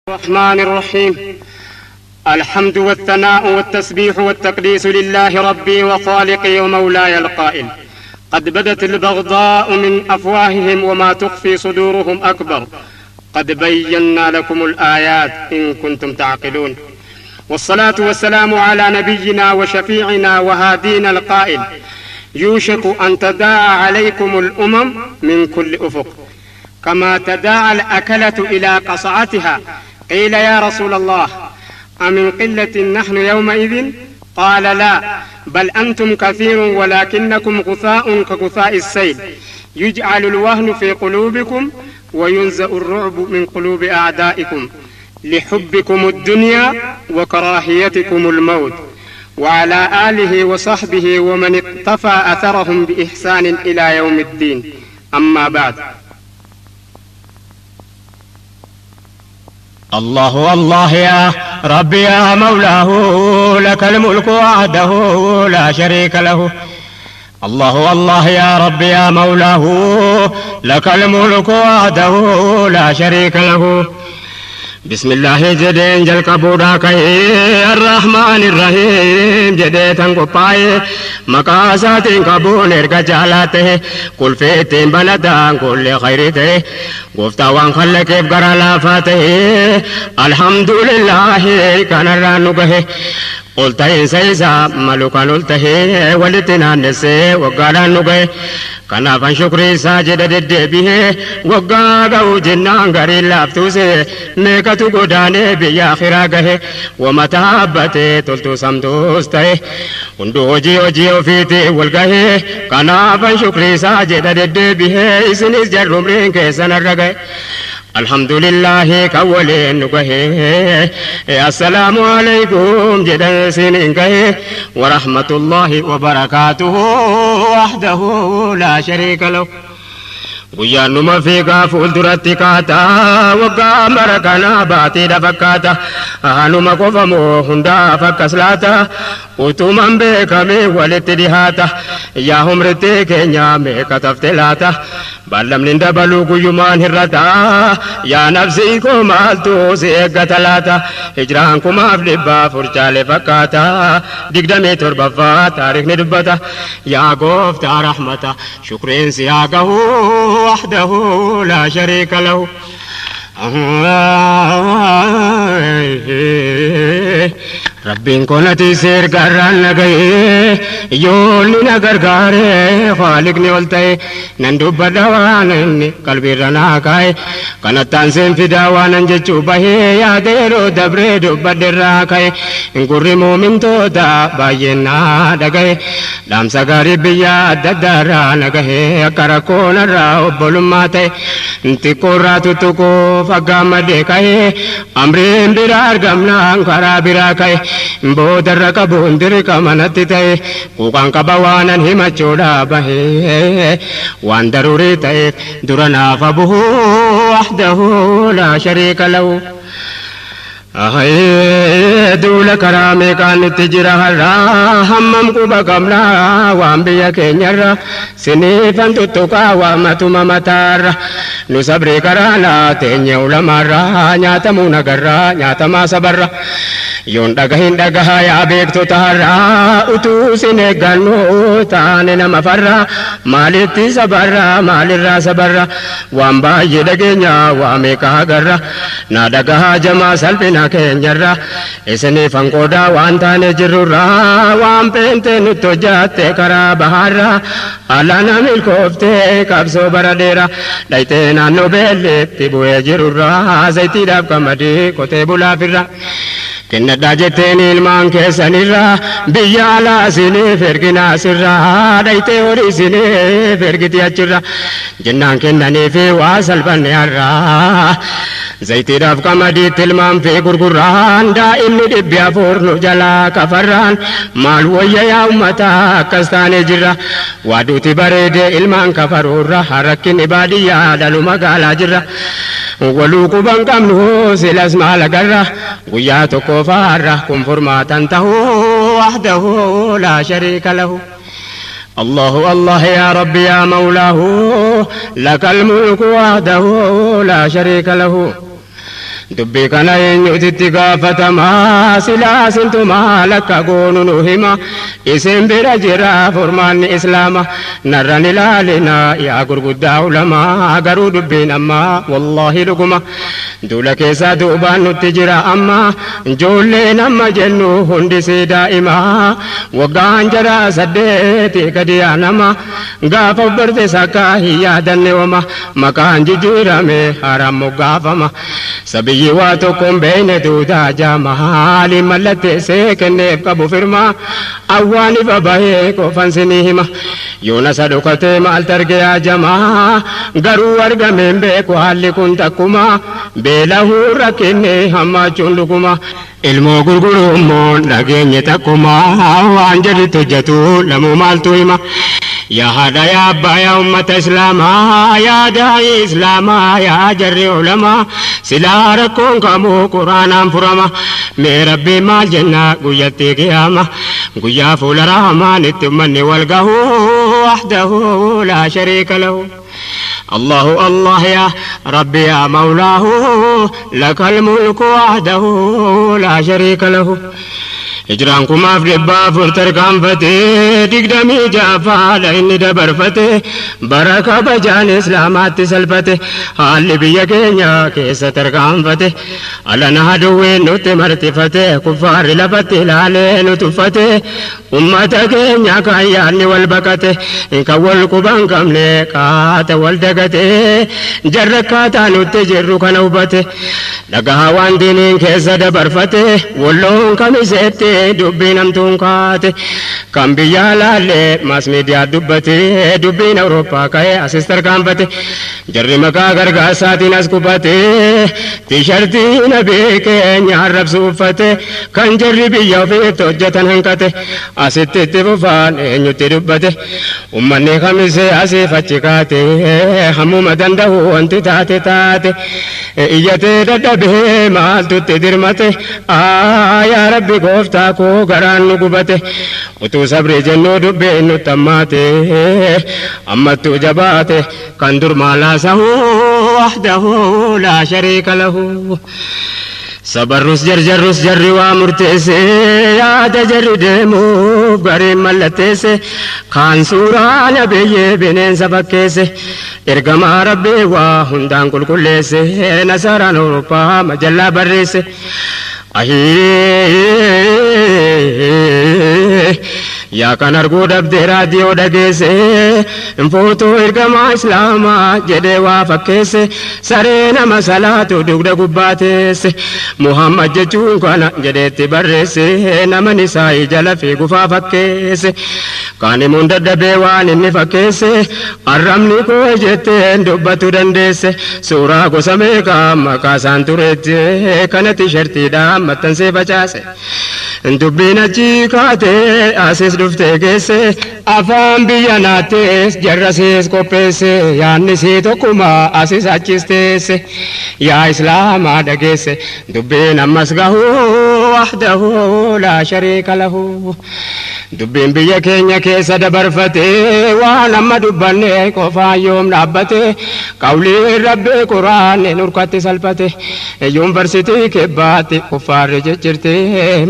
الرحمن الرحيم. الحمد والثناء والتسبيح والتقديس لله ربي وخالقي ومولاي القائل: قد بدت البغضاء من أفواههم وما تخفي صدورهم أكبر، قد بينا لكم الآيات إن كنتم تعقلون. والصلاة والسلام على نبينا وشفيعنا وهادينا القائل: يوشك أن تداعى عليكم الأمم من كل أفق كما تداعى الأكلة إلى قصعتها. قيل: يا رسول الله، أمن قلة نحن يومئذ؟ قال: لا، بل أنتم كثير ولكنكم غثاء كغثاء السيل، يجعل الوهن في قلوبكم وينزأ الرعب من قلوب أعدائكم لحبكم الدنيا وكراهيتكم الموت. وعلى آله وصحبه ومن اقتفى أثرهم بإحسان إلى يوم الدين. أما بعد. الله الله يا ربي يا مولاه، لك الملك وحده لا شريك له. الله الله يا ربي يا مولاه، لك الملك وحده لا شريك له. بسم الله jedheen jalqabuudhaa ka'ee, الرحمن الرحيم jedhee tan qophaa'e, maqaa isaatiin qabuun erga jaalaa ta'e, qulfee ittiin banataan kullee khayrii ta'e, gooftaa waan khallaqeef gara laafaa ta'e, alhamdulillaahi kanarraan nu gahe. Ol ta'iinsa isaa malu kan ol tahee walitti naannessee waggaadhaan nu gahe. Kanaafan shukrii isaa jedha deddeebi'ee, waggaa ga'u jennaan gariin laaftuuse, meeqatu godaanee biyya akhiraa gahe. Wama taabbatee toltuu samtuus ta'e, hunduu hojii hojii ofiitiin wal gahe. Kanaafan shukrii isaa jedha deddeebi'ee, isinis jarrumriin keessan har'a gahe. Alhamdulillahi kan waliin nu gahe. Assalaamu alaikum jedhan isiniin gahe, warahmatullahi wabarakaatuhu wahdahu laa shariika lahu. Guyyaan numa fiigaa fuulduratti kaata, waggaa mara kanaa baatiidha fakkaata. Hanuma qofa moo hundaaf akkas laata? Utuman beekame walitti dhihaata. Yaa humritti keenya meeqa tafte laata? Ballamni dabaluu guyyumaan hirrata. Yaa nafsii koo, maaltu si eeggata laata? Hijraan 1400 caale fakkaata, 27ffaa taarikni dubbata. Yaa gooftaa rahmata, shukriin si haa gahu وحده لا شريك له. Rabbiin konati seer garraan na gahee, ijoolli na gargaaree, haaliqni ol ta'e, nan dubbadha waan inni qalbiirra naa kaa'e. Kanattaan seen fidaa waanan jechuu bahee, yaada yeroo dabree dubbadherraa ka'e, gurri muumintoota baay'een naa dhagahe, dhaamsa gaarii biyya adda addaarraa na gahee, akka rakkoonarraa obbolummaa ta'e xiqqoorraa tuttuquuf aggaammadee ka'e, amriin biraa argamnaan karaa biraa ka'e, boodarra qabuun dirqama natti ta'e, quuqaan qaba waanan himachuudha bahee, waan daruurii ta'eef dura naaf abuhu wahdahu laa shariika lahu. Duula karaa meeqaan nutti jira har'aa, hammam quba qabnaa waan biyya keenyarra? Siniifan tuttuqaa waa matuma mataarra. Nu sabrii karaanaa teenye ulamaarra, nyaatamuu nagarraa nyaatamaa sabarra. Yoon dhagahin dhagahaa yaa beektota har'aa, utuu sin eeggannu taane nama farra, maalitti sabarra, maalirraa sabarra? Waan baay'ee dhageenya, waa meeqa agarra. Na dhagahaa jamaa, salphina keenyarra isiniif hanqoodaa waan taane jirrurra, waan peente nutti hojjatte karaa bahaarra, alana milkooftee qabsoo bara dheera dhayitee naannoo beelleetti bu'ee jirurra, zayitiidhaaf qamadii qotee bulaafirra kennadhaa jetteen ilmaan keessanirra, biyya alaa isiniif erginaa sirra, dhayitee horii isiniif ergiti achirra jennaan kennaniifi waa salphanne har'a. Zayitiidhaaf qamadiitti ilmaan fi gurgurraan, daa'imni 400 nu jalaa kafarraan, maal wayya yaa ummata? Akkas taane jirra, waa duuti bareede ilmaan kafaruurra, rakkinni baadiyyaa dhalu magaalaa jirra, waluu quban qabnu silas maal agarra? Guyyaa tokko faarra kun furmaatan tahuu wahdahu laa shariika lahu. الله الله يا ربي يا مولاه، لك الملك وحده لا شريك له. Dubbii kana eenyutu gaafatamaa silaa sintu maal akka goonu nu hima isin bira jira furmaanni islaama narran ilaalina yaa gurguddaa ulamaa garuu dubbiin ammaa wallaahi dhuguma duula keessaa duubaan nutti jira amma ijoolleen amma jennu hundisii daa'ima waggaan jara 8 gadi yaanama gaafa barte sakka hin yaadanne wama maqaan jijjiirame haaraan moggaafama sabiyyi waa tokkoon beeyne duudaa jaama haali mallatteessee kenneef qabu firma awwaan ifa bahee qofan sinii hima yoona isa dhokatee maal targee jamaa garuu argameen beeku haalli kun takkuma beelahuu rakkinne hammaachuun dhuguma ilmoo gurguruu immoo dhageenye takkuma waan jedhitu hojjetu lamuu maaltu hima yaa haadha yaa abbaa yaa ummata islaamaa yaa daa'ii islaamaa yaa jarri ulamaa silaa rakkoon kamuu quraanaan furama mee rabbii maal jenna guyyatti qiyaama guyyaa fuula rahmaan itti ummanni wal gahu wahdahu laa shariika lahu. الله الله يا ربي يا مولاه لك الملك وحده لا شريك له. Hijraan 1400 tarkaanfatee 26 inni dabarfate bara kabajaan islaamaatti salphate haalli biyya keenya keessa tarkaanfate alana haduwween nutti martifate kuffaarri lafatti ilaalee nu tuffate ummata keenya kan yaadni wal baqate kan wal quban qabne kaata wal dagate jarra akkaataa nutti jirru kana hubate dhagahaa waan diiniin keessa dabarfate walloon kamiseetti dubbiin hamtuun kaate kan biyya laallee maas miidiyaa dubbate dubbiin Awurooppaa ka'ee asis tarkaanfate jarri maqaa gargaarsaatiin as qubate tiishartii nabii keenya arrabsu uffate kan jarri biyya ofiitti hojjetan hanqate asitti itti fufaan eenyutti dubbate ummanni kamisee asiif achi kaate hammuma danda'u wanti taate taate iyyatee dadhabee maaltu itti dirmate yaa rabbi gooftaa koo garaan nu gubate utuu sabrii jennuu dubbiin nutti hammaate ammattuu jabaate kan dur maalaasahu wahdahu laa shariika lahu. Sabarrus jarjarrus jarri waa murteesse yaada jarri deemuuf gariin mallatteesse kaan suuraa nabiyyee bineensa fakkeesse ergamaa rabbii waa hundaan qulqulleesse nasaraan Awurooppaa majallaa barreesse. Yaa kan arguu dhabdee raadiyoo dhageesse footoo ergamaa islaamaa jedhee waa fakkeesse saree nama salaatu dugda gubbaa teesse Muhammad jechuun kana jedheetti barreesse naman isaa jala fiigufaa fakkeesse kaan himuun dadhabee waan inni fakkeesse arrabni koo jetteen dubbatu dandeesse suuraa gosa meeqaa maqaa isaan tureette kana tishartiidhaan maxxansee facaase dubbiin achi kaatee asis dhuftee geesse afaan biyya naattees jarrasees qopheesse yaannisii tokkuma asis achis teesse yaa islaamaa dhageesse dubbiin ammas gahuu wahdahu laa shariika lahu. Dubbiin biyya keenya keessa dabarfate waan amma dubbanne qofaan yoom dhaabbate qawliin rabbii quraanni nurkatti salphate yuunivarsiitii kibbaatti kuffaarri ciccirte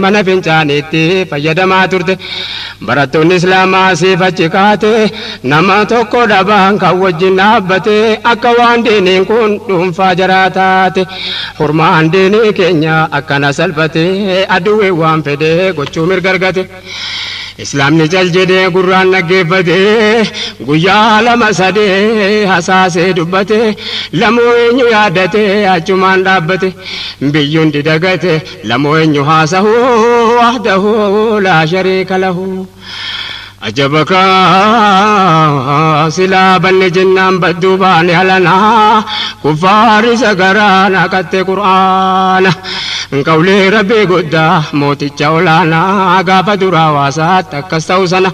mana fincaaniitti fayyadamaa turte barattoonni islaamaa siif achi kaate nama tokko dhabaan kan wajjin dhaabbate akka waan diiniin kun dhuunfaa jaraa taate hurmaan diinii keenya akkana salphate aduwwee waan fedhe gochuu mirga argate. Islaamni cal jedhee gurraan dhaggeeffate guyyaa 2 3 hasaasee dubbate lamoo eenyu yaadate achumaan dhaabbate biyyuun didagate lamoo eenyu haasahu wahdahu laa shariika lahu. Ajabaka silaa banne jennaan badduu baane halanaa kuffaarri sagaraan haqatte qur'aana qawlee rabbii guddaa mooticha olaanaa gaafa duraa hawaasaatti akkas ta'u sana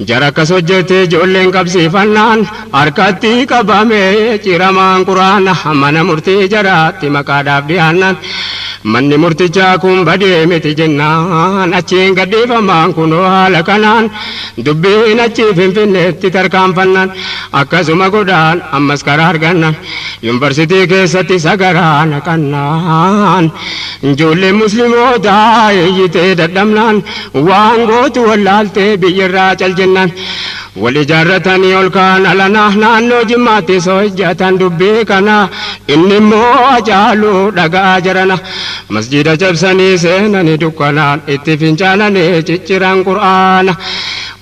jara akkas hojjete ijoolleen qabsiifannaan harkatti qabame ciramaan quraana mana murtii jaraatti maqaadhaaf dhiyaannaan Manni murtichaa kun badee miti jennaan achiin gadhiifamaan kunoo haala kanaan dubbiin achii Finfinneetti tarkaanfannaan akkasuma godhaan ammas karaa argannaan yuunivarsiitii keessatti sagaraa naqannaan ijoollee muslimootaa iyyitee dadhabnaan waan gootu wallaaltee biyyarraa cal jennaan wal ijaarratanii ol kaan alanaa naannoo Jimmaatti hojjetan dubbii kana inni immoo Hacaaluu dhaga'aa jirana masjida cabsanii seenanii dukkanaan itti fincaananii cicciran qur'aana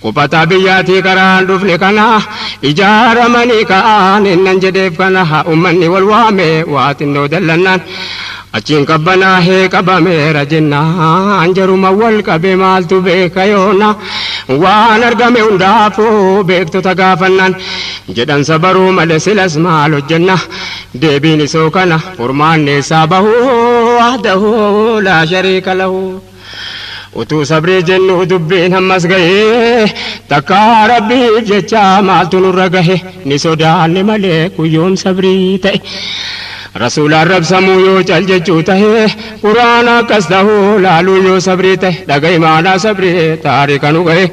quphataa biyyaatii karaan dhufne kana ijaaramanii ka'aan innan jedheef kana ummanni wal waame waa xinnoo dallannaan achiin qabbanaahee qabameera jennaan jaruma wal qabe maaltu beeka yoona waan argame hundaafuu beektota gaafannaan jedhan sabaruu malee silas maal hojjenna deebiin isoo kana furmaanni isaa bahuu wahdahu laa shariika lahu. Utuu sabrii jennu dubbiin ammas gahee takkaa rabbiif jecha maaltu nurra gahe ni sodaanne malee guyyoom sabrii ta'e. Rasuulaan rabsamuu yoo cal jechuu tahe quraana akkas tahuu laaluu yoo sabrii ta'e dhaga imaanaa sabrii taarika nu gahe.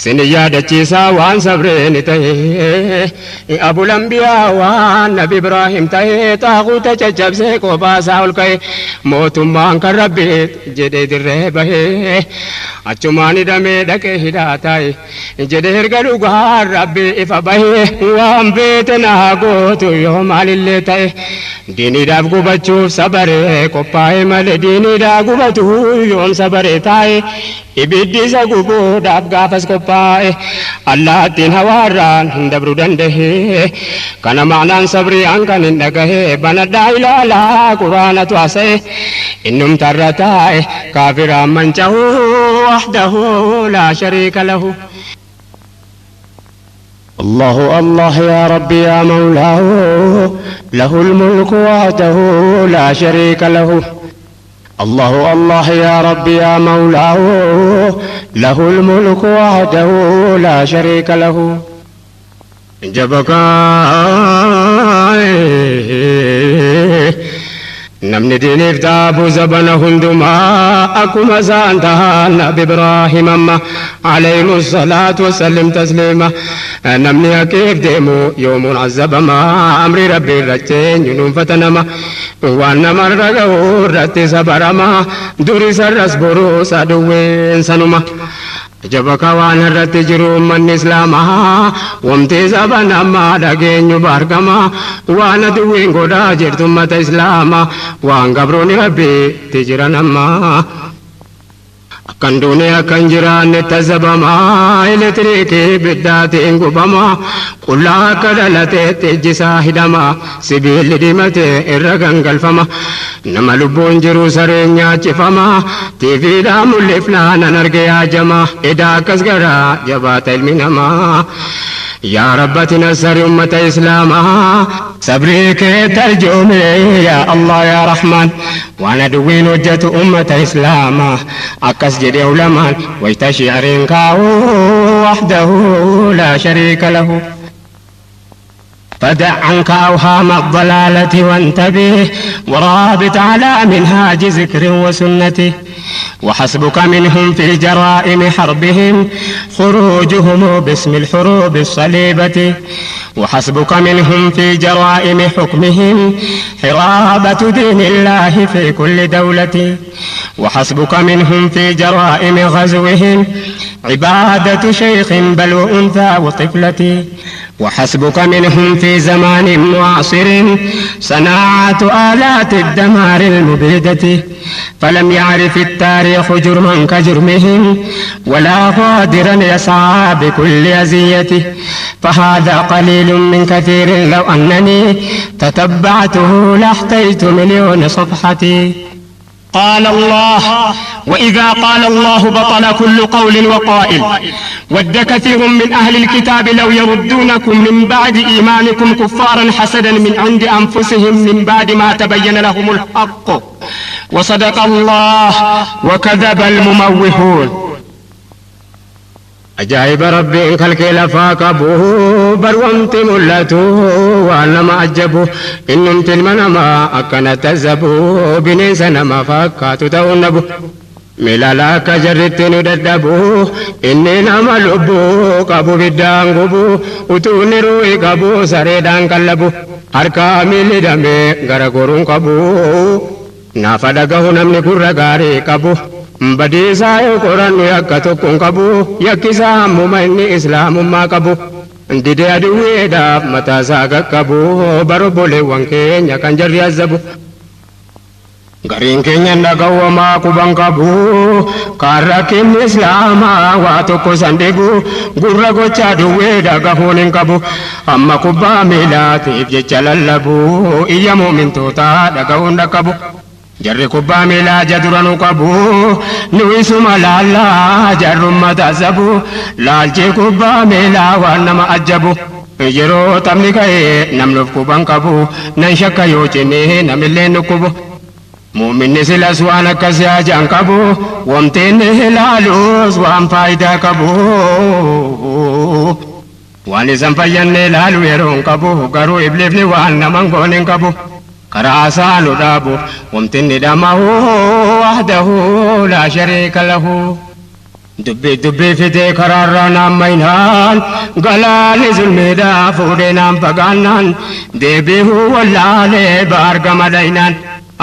Sin yaadachiisaa waan sabreen ta'e abul ambiyaa waan nabi Ibraahim ta'e xaaquuta caccabsee qophaasaa ol ka'e mootummaan kan rabbii jedhee dirree bahee achumaan hidhamee dhaqee hidhaa taa'e jedhee erga dhugaan rabbii ifa bahee waan beete naa gootu yoo maalillee ta'e diiniidhaaf gubachuuf sabaree qophaa'e malee diiniidhaaf gubatu yoom sabaree taa'e ibiddi isa gubuudhaaf gaafas qophaa'e allaattiin hawaarraan hin dabruu danda'e kana maanaan sabrii an kan hin dhagahe banadhaa ilaalaa quraanatu haasa'e innumtarra taa'e kaafiraan manca'u wahdahu laa shariika lahu. الله الله يا ربي يا مولاه له الملك وحده لا شريك له. الله الله يا ربي يا مولاه له الملك وحده لا شريك له. جبك namni diiniif dhaabu zabana hundumaa akkuma isaan tahan nabi Ibraahim amma alayhimu salaatu wasallim tasliima namni haqiif deemu yoomuun azabama amri rabbi irratti eenyuun fatanama waan namarra gahu irratti sabarama duri sarras boruu saduwween sanuma. Jabaka waan irratti jiru ummanni islaamaa wamti saba namaa dhageenyu bargama waan aduwwiin godhaa jirtu ummata islaamaa waan gabroonni rabbiitti jiran ammaa. Akkan duune akkan jiraanne tazabamaa elektiriikii biddaatiin gubamaa qullaa akka dhalateetti ijjisaa hidhamaa sibiilli diimatee irra gangalfama nama lubbuun jiru sareen nyaachifamaa tiiviidhaa mul'ifnaa nan arge yaajamaa edaa akkas garaa jabaata ilmi namaa. Yaa rabbati nasari ummata islaamaa sabrii kee tarjume yaa Allah yaa Rahmaan waan aduwwiin hojjetu ummata islaamaa akkas jedhe ulamaan wayta shi'ariin kaa'u wahdahu laa shariika lahu. فدع عنك أوهام الضلالة وانتبه ورابط على منهاج ذكر وسنته وحسبك منهم في جرائم حربهم خروجهم باسم الحروب الصليبة وحسبك منهم في جرائم حكمهم حرابة دين الله في كل دولة وحسبك منهم في جرائم غزوهم عبادة شيخ بل وأنثى وطفلة وحسبك منهم في زمان معاصر صناعة آلات الدمار المبيدة فلم يعرف التاريخ جرما كجرمهم ولا قادرا يسعى بكل أذيته فهذا قليل من كثير لو أنني تتبعته لاحتجت مليون صفحتي. قال الله وإذا قال الله بطل كل قول وقائل ود كثير من أهل الكتاب لو يردونكم من بعد إيمانكم كفارا حسدا من عند أنفسهم من بعد ما تبين لهم الحق وصدق الله وكذب المموهون. Ajaa'iba Rabbiin kalqee lafaa qabu barwamti mul'atu waan nama ajabu innumti ilma namaa akkana tazzabu bineensa nama fakkaatu ta'uu nabu. Milaala akka jarritti nu dadhabu inni nama lubbuu qabu biddaan gubu utuu inni ruuhi qabu sareedhaan qallabu harkaa miilli damee gara goruun qabu naafa dhagahu namni gurra gaarii qabu. Badiisaa yoo qorannu yakka tokko hin qabu yakkisaa hammuma inni islaamummaa qabu. Didee aduwweedhaaf mataasaa qaqqabu bara obboleewwan keenya kan jarri azzabu. Gariin keenya dhagawwamaa quban qabu kan rakkinni islaamaa waa tokko san dhibu gurra gocha aduwwee dhagahuun hin qabu. Amma kubbaa miilaatiif jecha lallabu iyya muumintootaa dhagahuun dhaqqabu. Jarri kubbaa miilaa ija duranuu qabu nu isuma laallaa jarrumma tasabu laalchi kubbaa miilaa waan nama ajabu. Yeroo taphni ka'ee namni of quban qabu nan shakka yoo cimee namillee nukkubu. Muuminni silas waan akkasii ajaan qabu wanti inni ilaalus waan faayidaa qabu. Waan isan fayyanne ilaalu yeroo hin qabu garuu ibliifni waan nama hin goone hin qabu. Karaa isaa nu dhaabu wanti inni dhamahu wahdahu laa shariika lahu. Dubbii dubbii fidee karaarraa naan maynaan galaanni zulmiidhaa fuudhee naan fagaannaan deebi'uu wallaalee baargama dhaynaan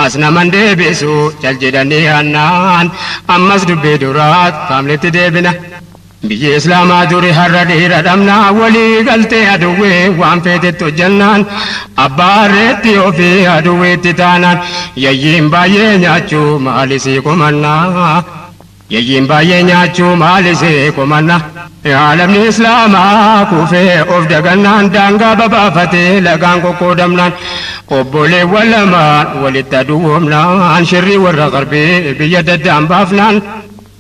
as naman deebisu cal jedhanii hannaan ammas dubbii duraat qaamnitti deebina. Biyyi islaamaa duri har'a dhiira dhabnaa walii galtee aduwwee waan feetetti hojjannaan abbaarreetti ofii aduwweetti taanaan yayyiin baay'ee nyaachuu maalisii komannaa. Yayyiin baay'ee nyaachuu maalisii komannaa. Aalamni islaamaa kufee of dagannaan daangaa babaafatee lagaan qoqqoodamnaan obboleewwan lamaan walitti aduwwoomnaan shirrii warra qarbii biyya daddaan baafnaan.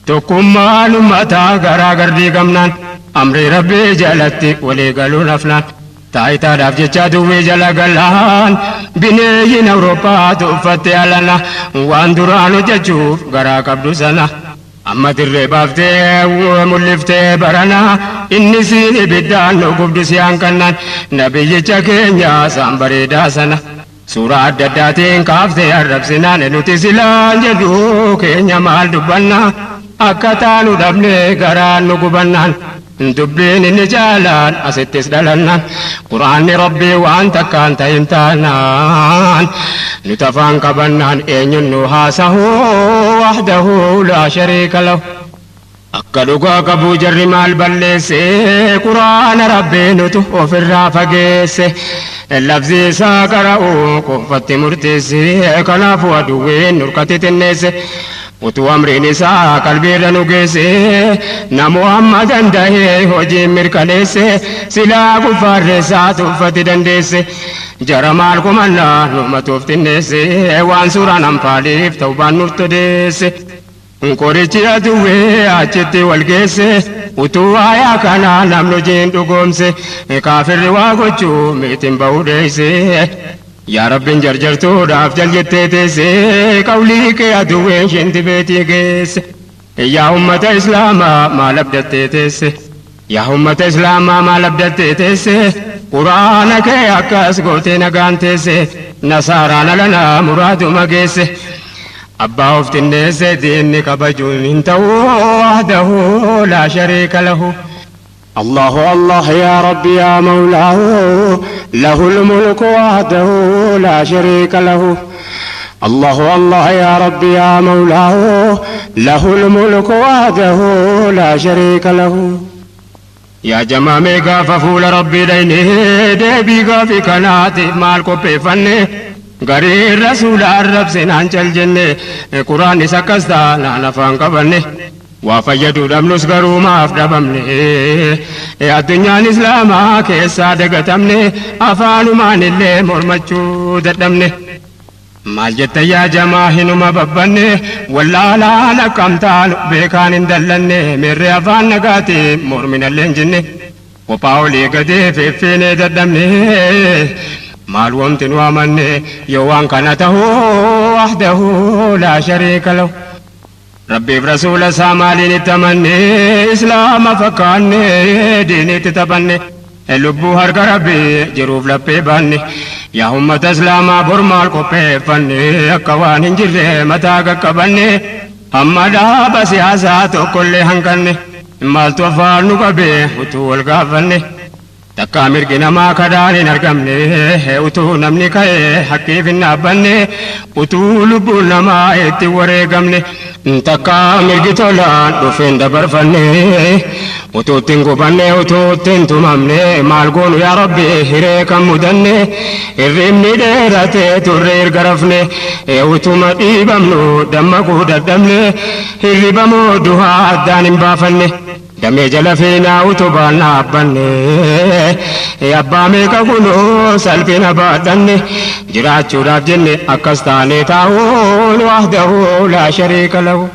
Tokkummaan uummataa garaa gardiigamnaan amrii rabbii jalatti walii galuun hafnaan taayitaadhaaf jecha duwwee jala galaan bineeyyiin Awurooppaa tuffatte alana waan duraan hojjechuuf garaa qabdu sana amma dirree baaftee mul'iftee barana inni siin ibiddaan nu gubdu si hanqannaan nabiyyicha keenya isaan bareedaa sana. Suuraa adda addaatiin kaaftee arrabsinaan nuti silaan jedhu keenya maal dubbannaa. Akka taanu dhabnee garaan nu gubannaan dubbiin inni jaalaan asittis dhalannaan quraanni rabbii waan takkaan ta'in taanaan nu tafaan qabannaan eenyuun nu haasahu wahdahu laa shariika lahu. Akka dhugaa qabu jarri maal balleesse quraana rabbii nutu ofirraa fageesse lafzi isaa qara'u qofatti murteesse kanaafuu aduwween nurkatti xinneesse. Utuu amriin isaa qalbiirra nu geesse namoo amma danda'ee hojii mirkaneesse silaa kuffaarreessaa tuffatti dandeesse jara maal kumannaa numatuuf xinneesse waan suuraan anfaaliif ta'u baan nuuf todeesse. Qorichi aduwwee achitti wal geesse utuu aayaa kanaa namni hojiin dhugoomse kaafirri waa gochuu miitiin ba'uu dheeyse. Yaa Rabbiin jarjartuudhaaf jal jettee teesse qawlii kee aduwween shinti beetii geesse. Yaa ummata islaamaa maal abdattee teesse? Yaa ummata islaamaa maal abdattee teesse? Quraana kee akkas gootee nagaan teesse nasaaraan alanaa muraaduma geesse. Abbaa of xinneesse diinni kabajuun hin ta'u wahdahu laa shariika lahu. الله الله يا ربي يا مولاه له الملك وحده لا شريك له. الله الله يا ربي يا مولاه له الملك وحده لا شريك له. يا جماعة قاف فول ربي دينه دبي قاف كناتي مال كوبي فني غرير رسول الرب سنان چل جنة قرآن سكستا نانا فان قبني waa fayyaduu dhabnus garuu maaf dhabamne addunyaan islaamaa keessaa dagatamne afaanumaan illee mormachuu dadhabne. Maal jetta yaa jamaa hinuma babbanne wallaalaan akkam taanu beekaan hin dallanne mirri afaan nagaatiin morminallee hin jinne kophaa olii gadee fiffiinee dadhabne maal wamti nu amanne yoo waan kana ta'uu wahdahu laa shariika lahu. Rabbiif rasuula isaa maaliin itti amanne islaama fakkaanne diiniitti taphanne lubbuu harka rabbii jiruuf laphee baanne yaa ummata islaamaa bor maal qopheeffanne akka waan hin jirre mataa qaqqabanne hamma dhaaba siyaasaa tokkollee hanqanne maaltu afaan nu qabee utuu wal gaafanne takkaa mirgi namaa kadhaan hin argamne utuu namni ka'ee haqqiif hin dhaabbanne utuu lubbuun namaa itti wareegamne takkaa mirgi tolaan dhufeen dabarfanne utuu ittiin gubanne utuu ittiin tumamne maal goonu yaa rabbi hiree kan mudanne hirribni dheerate turre erga rafne utuma dhiibamnu dammaquu dadhabne hirribamoo duhaa addaan hin baafanne damee jala fiinaa utubaan dhaabbanne abbaa meeqa kunoo salphina baadhanne jiraachuudhaaf jenne akkas taanee taa'uun wahdahu laa shariika lahu.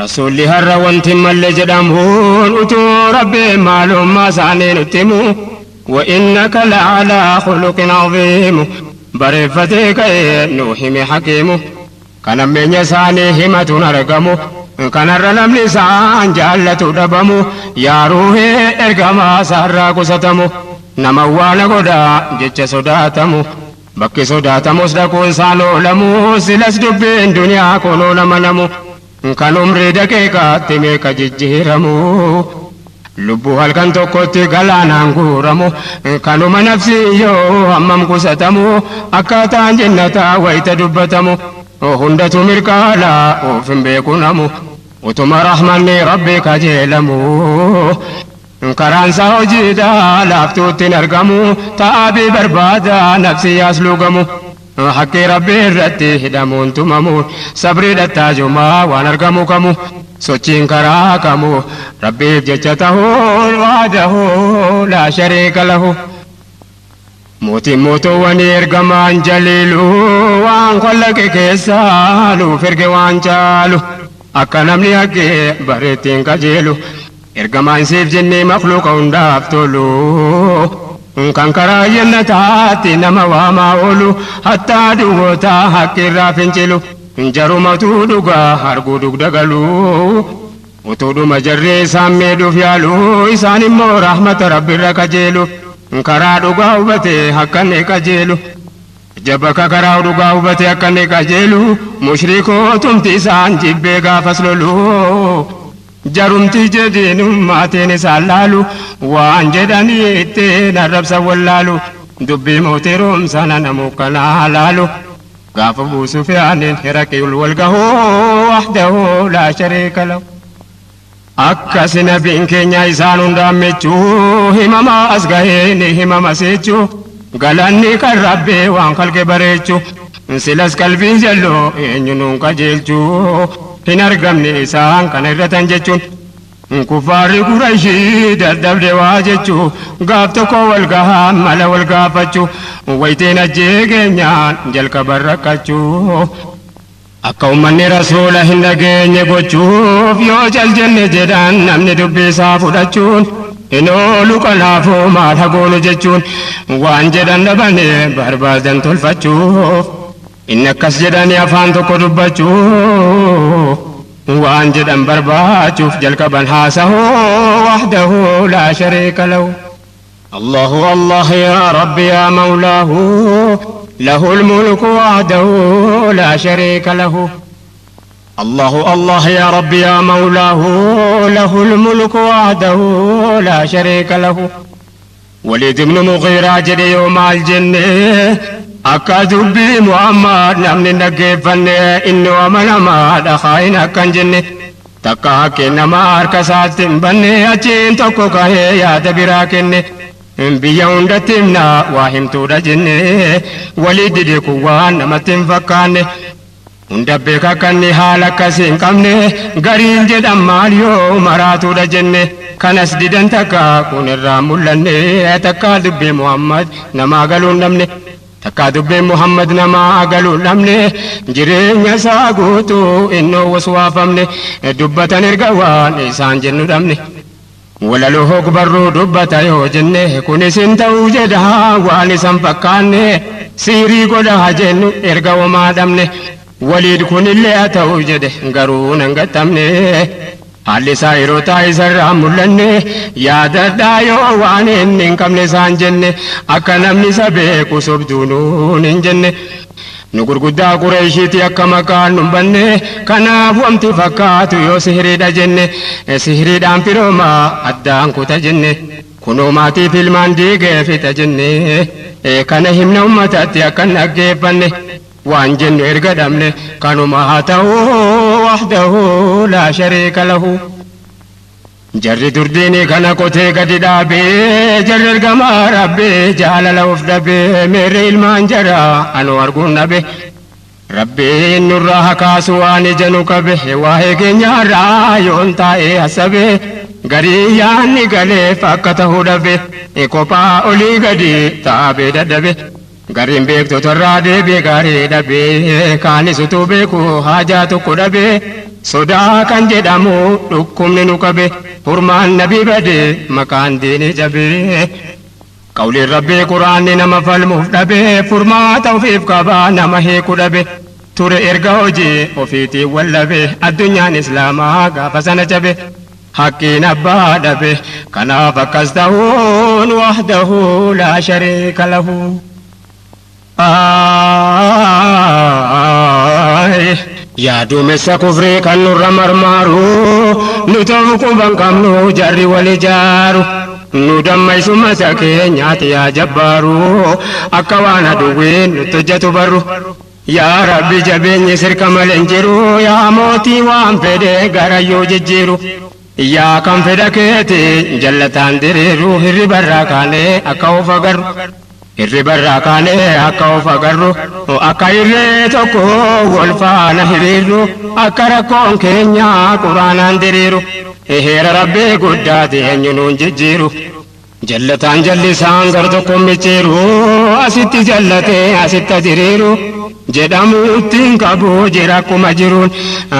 Rasuulli har'a wanti hin malle jedhamuun utuu rabbiin maalummaa isaanii nutti himu wa innaka la'alaa khuluqin aziimu bareeffatee ka'ee nuu hime hakiimu kan ammeenya isaanii himatuun argamu kanarra namni isaan jaallatu dhabamu yaa ruuhee ergamaa isaarraa qusatamu nama waana godhaa jecha sodaatamu bakki sodaatamus dhaquun isaan oolamu silas dubbiin duniyaa kunoo nama namu kan umrii daqiiqaatti meeqa jijjiiramu lubbuu halkan tokkotti galaanaan guuramu kanuma nafsi yoo hammam qusatamu akkaataan jennataa wayita dubbatamu hundatu mirkaana of hin beeku namu utuma rahmanni rabbi kajeelamu karaan isaa hojiidha laaftuutti hin argamu ta'aabii barbaada nafsi yaas lugamu haqqii rabbi irratti hidhamuun tumamuun sabrii dhattaajumaa waan argamu kamu sochiin karaa kamu rabbiif jecha tahuun wahdahu laa shariika lahu. Mootiin mootuwwanii ergamaan jaliilu waan qallaqe keessaa nuuf erge waan caalu akka namni haqqee bareettiin qajeelu ergamaan siif jennee makluuqa hundaaf tolu kan karaa jannataatti nama waamaa oolu hattaa duwwootaa haqqirraa fincilu jarumatu dhugaa arguu dugda galu utuudhuma jarree isaan miidhuuf yaalu isaan immoo rahmata rabbirra qajeelu karaa dhugaa hubatee akka inni qajeelu jabaka karaa dhugaa hubatee akka inni qajeelu mushrikootumti isaan jibbee gaafas lolu jarumti jedhiinummaatiin isaan laalu waan jedhanii ittiin arrabsa wallaalu dubbii mootii roomsana namuu kanaa laalu gaafa buusuuf yaaniin hiraqiul wal gahuu wahdahu laa shariika lahu. Akkasi nabiin keenya isaan hundaan michuu himama as gahee ni himama seechuu galanni kan rabbii waan kalqe bareechuu silas qalbiin jalloo eenyu nuun qajeelchuu hin argamne isaan kana irratan jechuun kuffaarri qurayshii dadhabde waa jechuu gaaf tokko wal gahaa mala wal gaafachuu waytiin ajjee keenyaan jalqaban rakkachuu akka ummanni rasuula hin dhageenye gochuuf yoo cal jenne jedhan namni dubbii isaa fudhachuun hin oolu kanaafuu maal hagoonu jechuun waan jedhan dhabane barbaadan tolfachuuf inni akkas jedhanii afaan tokko dubbachuuf waan jedhan barbaachuuf jalqaban haasahuu wahdahu laa shariika lahu. الله الله يا ربي يا مولاه له الملك وحده لا شريك له. الله الله يا ربي يا مولاه له الملك وحده لا شريك له. وليد بن مغيرة جري يوم الجنة akka dubbii Muhammad namni dhaggeeffanne inni amanamaa dhahaa akkan jenne takka haqqee nama harka isaatti hin banne achiin tokko kahee yaada biraa kenne biyya hundatti himna waa himtuudha jenne walii dide kun waan namatti hin fakkaanne hunda beeka akka inni haala akkasii hin qabne gariin jedhan maal yoo maraatuudha jenne kanas didan takka kun irraa mul'anne takka dubbii Muhammad namaa galuu hin dhabne takka dubbiin Muhammad namaa galuu hin dhabne jireenya isaa guutuu innoo waswaafamne dubbatan erga waan isaan jennu dhabne walaloo hogbarruu dubbata yoo jenne kunis hin ta'uu jedha waan isan fakkaanne siirii godha jennu erga homaa dhabne Waliid kunillee haa ta'u jedhe garuu nan gattamne. Haalli isaa yeroo taa'isarraa mul'anne yaadadhaa yoo waan inni hin qabne isaan jenne akka namni isa beeku sobduunuun hin jenne. Nu gurguddaa Qureeshiiti akka maqaan nu hin banne kanaaf wanti fakkaatu yoo sihiriidha jenne sihiriidhaan firoomaa addaan kuta jenne kunoo maatiif ilmaan diigee fixa jenne kana himna uummatatti akka hin dhaggeeffanne waan jennu erga dhabne kanuma haa ta'u wahdahu laa shariika lahu. Jarri durdiinii kana qotee gadi dhaabee jarri ergamaa rabbee jaalala of dhabee meerre ilmaan jaraa anu arguun dhabe. Rabbiin nurraa haa kaasu waan ija nu qabe waa'ee keenyaarraa yoon taa'ee hasabe garii yaanni galeef akka ta'uu dhabe kophaa olii gadi taabee dadhabe. Gariin beektotarraa deebi'e gaarii dhabe kaanis utuu beeku haajaa tokko dhabe sodaa kan jedhamu dhukkubni nu qabe furmaan nabii bade maqaan diinii cabe. Qawliin rabbii quraanni nama falmuuf dhabe furmaata ofiif qabaa nama hiiku dhabe ture erga hojii ofiitiin wallabe addunyaan islaamaa gaafa sana cabe. Haqqiin abbaa dhabe kanaaf akkas ta'uun wahdahu laa shariika lahu. Yaa duumessa kufrii kan nurra marmaaru nu ta'uu quban qabnu jarri wal ijaaru nu dammaysumma isa keenyaati yaa jabbaaru akka waan aduwwiin nutti hojjetu barru. Yaa Rabbi jabeenyi sirka malee hin jiru yaa mootii waan fedhe garayyuu jijjiiru. Yaa kan fedha keeti jallataan diriiru hirribarraa kaanee akka of agarru. Hirribarraa kaanee akka of agarru akka hirree tokko wal faana hiriirru akka rakkoon keenya quraanaan diriiru heera rabbii guddaati eenyu nuun jijjiiru. Jallataan jallisaan gar tokko micciiru asitti jallatee asitti diriiru jedhamuutti hin qabu jira akkuma jiruun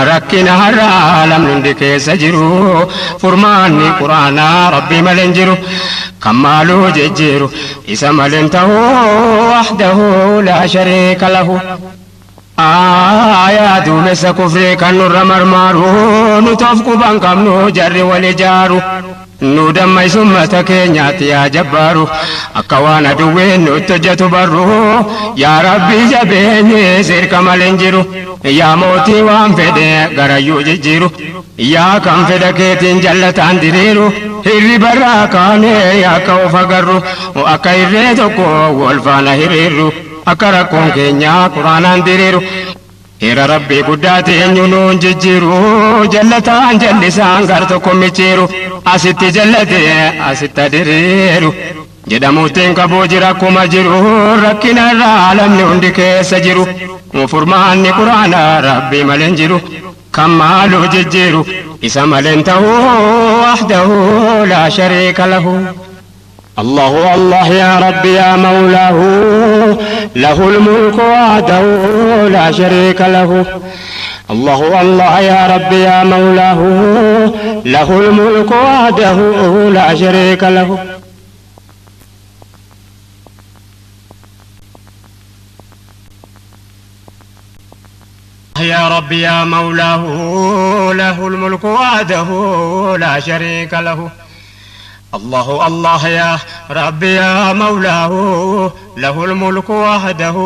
rakkina har'aa lamni hundi keessa jiru furmaanni quraanaa rabbii malee hin jiru kan maaluu jijjiiru isa malee hin ta'u wahdahu laa shariika lahu. Aayaa duumessa kufrii kan nurra marmaaru nu toof quban qabnu jarri wal ijaaru. Nu dammaysummata keenyaatti yaa jabbaaru akka waan aduwwiin nutti hojjetu barru yaa rabbii jabeenyi sirka malee hin jiru yaa mootii waan fedhe garayyuu jijjiiru yaa kan fedha keetiin jallataan diriiru hirribarraa kaanee akka of agarru akka hirree tokko wal faana hiriirru akka rakkoon keenya quraanaan diriiru. Heera rabbii guddaati eenyu nuun jijjiiru jallataan jallisaan gar tokko micciiru asitti jallatee asitti diriiru jedhamuutti hin qabuu jira akkuma jiru rakkina irraa lamni hundi keessa jiru furmaanni quraanaa rabbii malee hin jiru kan maaluu jijjiiru isa malee hin ta'u wahdahu laa shariika lahu. الله الله يا ربي يا مولاه له الملك وحده لا شريك له. الله الله يا ربي يا مولاه له الملك وحده لا شريك له. يا ربي يا مولاه له الملك وحده لا شريك له. الله الله يا ربي يا مولاه له الملك وحده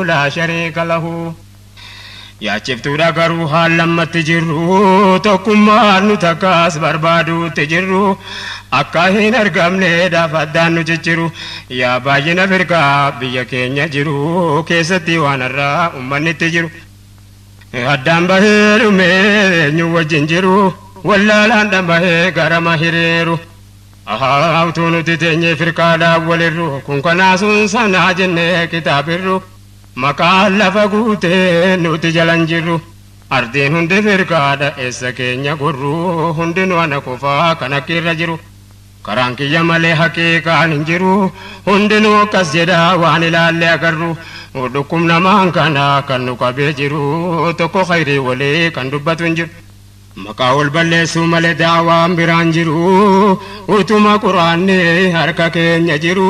لا شريك له. Yaa ciftuudha garuu haala ammatti jirru tokkummaan nu takkaas barbaaduutti jirru akka hin argamneedhaaf addaan nu jijjiru yaa baay'ina firqaa biyya keenya jiru keessatti waan irraa uummanni itti jiru. Addaan bahee dhumee eenyu wajjin jiru wallaalaan dhanbahee garama hiriiru. Utuu nuti teenyee firqaadhaan walirru kun kanaa sun sanaa jennee kitaabirru maqaan lafa guutee nuti jalan jirru ardiin hundi firqaadha eessa keenya gurru hundinuu ana qofaa kan akkiirra jiru karaan kiyya malee haqiiqaan hin jiru hundinuu akkas jedha waan ilaalle agarru dhukkubnamaan kana kan nu qabee jiru tokko khayrii walii kan dubbatu hin jiru. Maqaa ol balleessuu malee daawaan biraan jiru utuma quraanni harka keenya jiru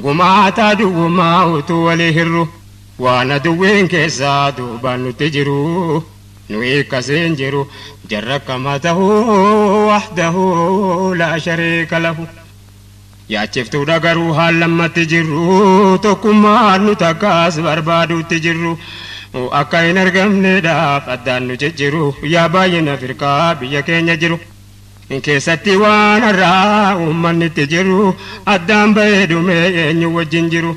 gumaataa duwwumaa utuu walii hirru Waan aduwwiin keessaa duubaan nutti jiru nuyi akkasiin jiru jarra akkama ta'uu wahdahu laa shariika lahu. Yaachiftuudha garuu haalammatti jirru tokkummaan nu takkaas barbaaduutti jirru akka hin argamneedhaaf addaan nu jijjiru yaa baay'ina firqaa biyya keenya jiru. Keessatti waan har'aa uummanni itti jiru addaan bahee dhumee eenyu wajjin jiru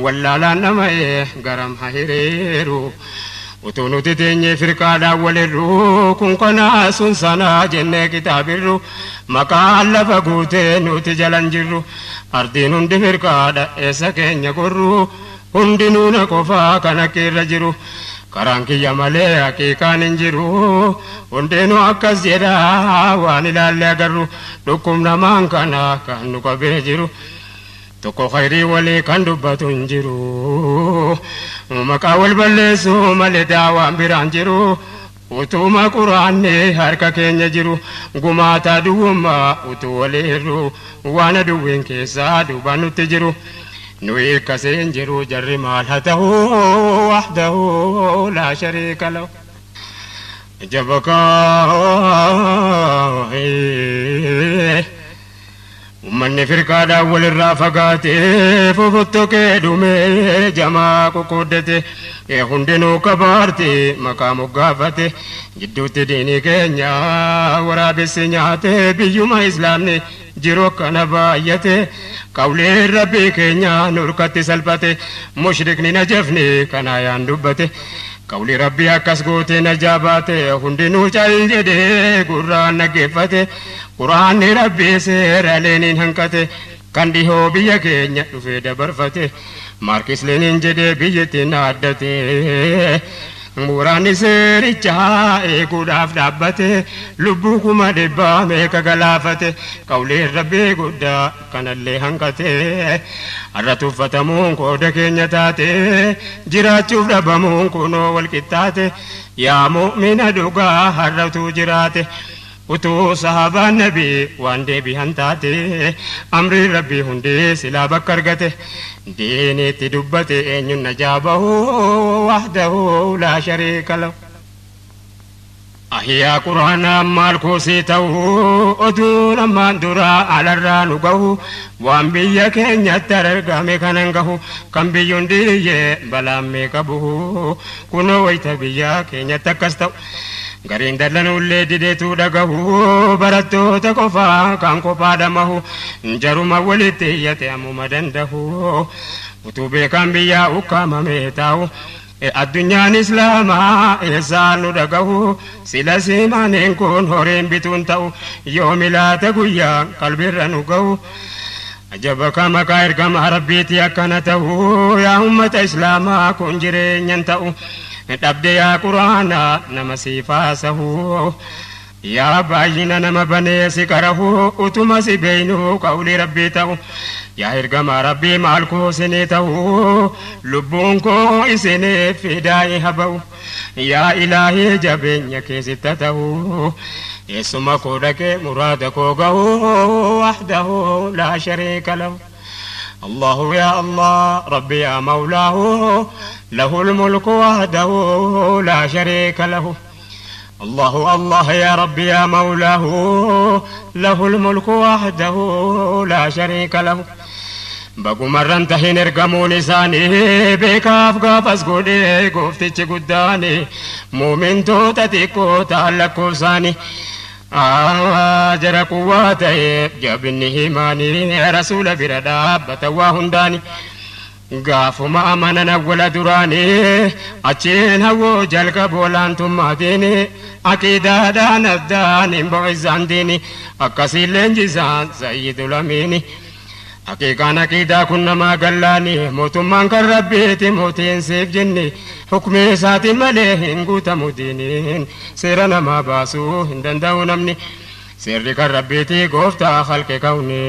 wallaalaan dhama'ee garam haa hiriiru. Utuu nuti teenyee firqaadhaan walirru kun kanaa sun sanaa jennee kitaabirru maqaan lafa guutee nuti jalan jirru ardiin hundi firqaadha eessa keenya gorru hundinuu na qofaa kan akka irra jiru karaan kiyya malee haqiiqaan hin jiru hundinuu akkas jedhaa waan ilaalle agarru dhukkubnamaan kana kan nu qabee jiru. Tokko khayrii walii kan dubbatu hin jiru maqaa wal balleessu malee daawaan biraan jiru utuma quraanni harka keenya jiru gumaataa duwwummaa utuu waliirru waan aduwwiin keessaa duubaan nutti jiru nuyi akkasiin jiru jarri maal haa ta'u wahdahu laa shariika lahu. Jabakaa Uummanni firqaadhaan walirraa fagaatee fofottokee dhumee jamaa qoqqooddate hundinuu kabaarte maqaa moggaafate gidduutti diinii keenya waraabessi nyaate biyyuma islaamni jiru akkana baay'ate qawleen rabbii keenya nurkatti salphate mushrikni najafni kana yaan dubbate. Qawli rabbii akkas gootee na jaabaate hundinuu cal jedhee gurraan dhaggeeffate quraanni rabbii seera leeniin hanqate kan dhihoo biyya keenya dhufee dabarfate maarkis leeniin jedhee biyyattiin addate Waraanni seerichaa eeguudhaaf dhaabbate lubbuu 100,000 meeqa galaafate qawleen rabbii guddaa kanallee hanqate har'a tuffatamuun qooda keenya taate jiraachuuf dhabamuun kunoo wal qixxaate yaa mu'mina dhugaa har'atu jiraate. Utuu sahaabaan nabii waan deebi'an taate amri rabbii hundee silaa bakka argate diiniitti dubbate eenyuun najaa bahu wahdahu laa shariika lahu. Ahiyyaa quraanaa maal koosii ta'u oduun ammaan duraa alarraa nu gahu waan biyya keenyatti argame kanan gahu kan biyyuun diyyee balaan meeqa buhu kunoo wayita biyya keenyatti akkas ta'u. Gariin dallanuullee dideetu dhagahu barattoota qofaa kan kophaa dhamahu jaruma walitti iyyate ammuma danda'u utuu beekaan biyyaa ukkaamamee taa'u addunyaan islaamaa eessaan nu dhagahu sila simaaneen kun horiin bituun ta'u yoomi laata guyyaa qalbiirra nu gahu. Ajaba ka maqaa ergamaa rabbiitii akkana ta'u yaa ummata islaamaa kun jireenyan ta'u. Dhabde yaa quraanaa nama siifaasahu yaa baay'ina nama banee si qarahu utuma si beeynu qawli rabbii ta'u yaa ergamaa rabbii maal koo isinii ta'u lubbuun koo isiniif fidaa'ee haba'u yaa ilaahii jabeenya keessitta ta'u eessuma koo dhaqee muraada koo gahu wahdahu laa shariika lahu. الله يا الله ربي يا مولاه له الملك وحده لا شريك له الله الله يا ربي يا مولاه له الملك وحده لا شريك له. Bagumarran tahin ergamuun isaanii beekaaf gaafas godhee gooftichi guddaani muumintoota xiqqoo ta'an lakkoofsaanii jara quwwaa ta'eef jabinni himaanii rasuula bira dhaabbata waa hundaani gaafuma amanan awwala duraanii achiin hawwoo jalqabu olaantummaatiin aqiidaadhaan addaan hin bo'isaan diini akkasiin leenjisaan sayyidul amiini. Haqiiqaan aqiidaa kun namaa gallaani mootummaan kan rabbiiti mootiin siif jenni hukmii isaatiin malee hin guutamu diiniin seera namaa baasuu hin danda'u namni seerri kan rabbiiti gooftaa halqe kawni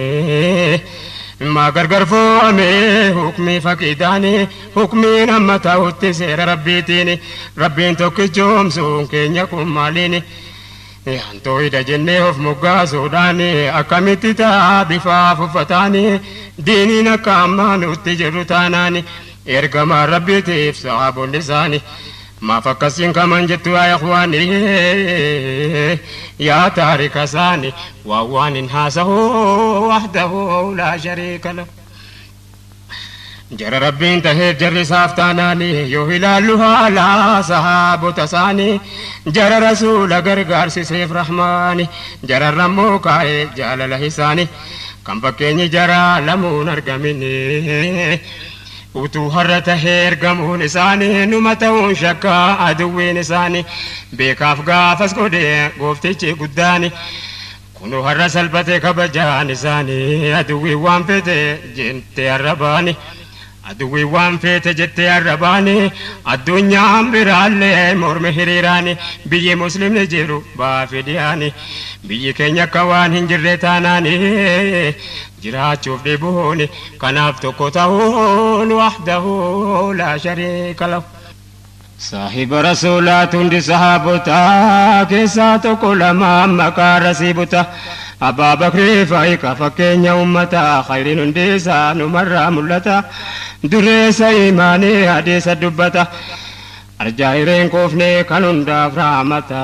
maa gargar fo'ame hukmii faqiidaani hukmiin amma ta'utti seera rabbiitiin rabbiin tokkichoomsuun keenya kun maaliini. Antooyida jennee of moggaasuudhaan akkamitti ta'a bifaaf uffataani diiniin akka ammaa nutti jirru taanaani Ergamaa Rabbiitiif sahaabonni isaanii maaf akkasiin kaman jettu yaa ikhwaani yaa taarika isaanii waan waan hin haasahu wahdahu laa shariika lahu. Jara Rabbiin taheef jarri isaaf taanaani yoo ilaallu haala sahaabota isaanii jara rasuula gargaarsiseef rahmaani jararra immoo kaa'ee jaalala isaanii kan fakkeenyi jara lamuun argamini. Utuu har'a tahee ergamuun isaanii numa ta'uun shakkaa aduwwiin isaanii beekaaf gaafas godhee gooftichi guddaani. Kunoo har'a salphatee kabajaan isaanii aduwwiin waan fete jettee har'a baani. Aduwwiin waan feete jettee har'a baani. Addunyaan biraallee mormi hiriiraani biyyi muslimni jiru baafi dhiyaani. Biyyi keenya akka waan hin jirre taanaani jiraachuuf dhibuuni kanaaf tokko ta'uun wahdahu laa shariika lahu. Saahiba rasuulaatu hundi sahaabotaa keessaa tokko lama maqaa rasiibuta. Abbaa Bakrii fa'i ka fakkeenya uummataa khayriin hundi isaa numarraa mul'ata. Dureessa imaanii hadiisa dubbata. Arjaa hireen koofnee kan hundaaf raamata.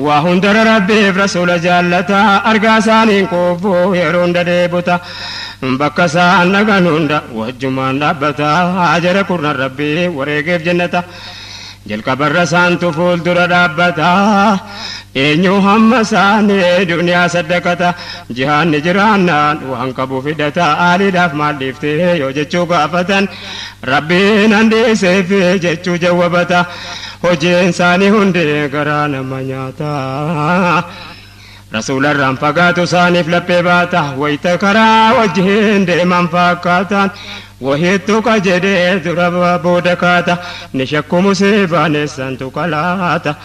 Waa hundara Rabbiif rasuula jaallata. Argaa isaaniin koofuu yeroo hunda deebuta. Bakka isaan dhagan hunda wajjumaan dhaabbata. Jara kurnan Rabbii wareegeef jennata. Jalqabarra isaantu fuuldura dhaabbata. Eenyu hamma isaanii duniyaa saddaqata. Jihaanni jiraannaan waan qabu fidata. Aaliidhaaf maal dhiiftee yoo jechuu gaafatan Rabbiin handiiseef jechuu jawwabata. Hojiin isaanii hundi garaa nama nyaata. Rasuularraan fagaatu isaaniif laphee baata. Wayita karaa wajjin deeman fakkaatan. Wahittu ka jedhee dura booda kaata. Ni shakku musiibaan eessantu kalaata.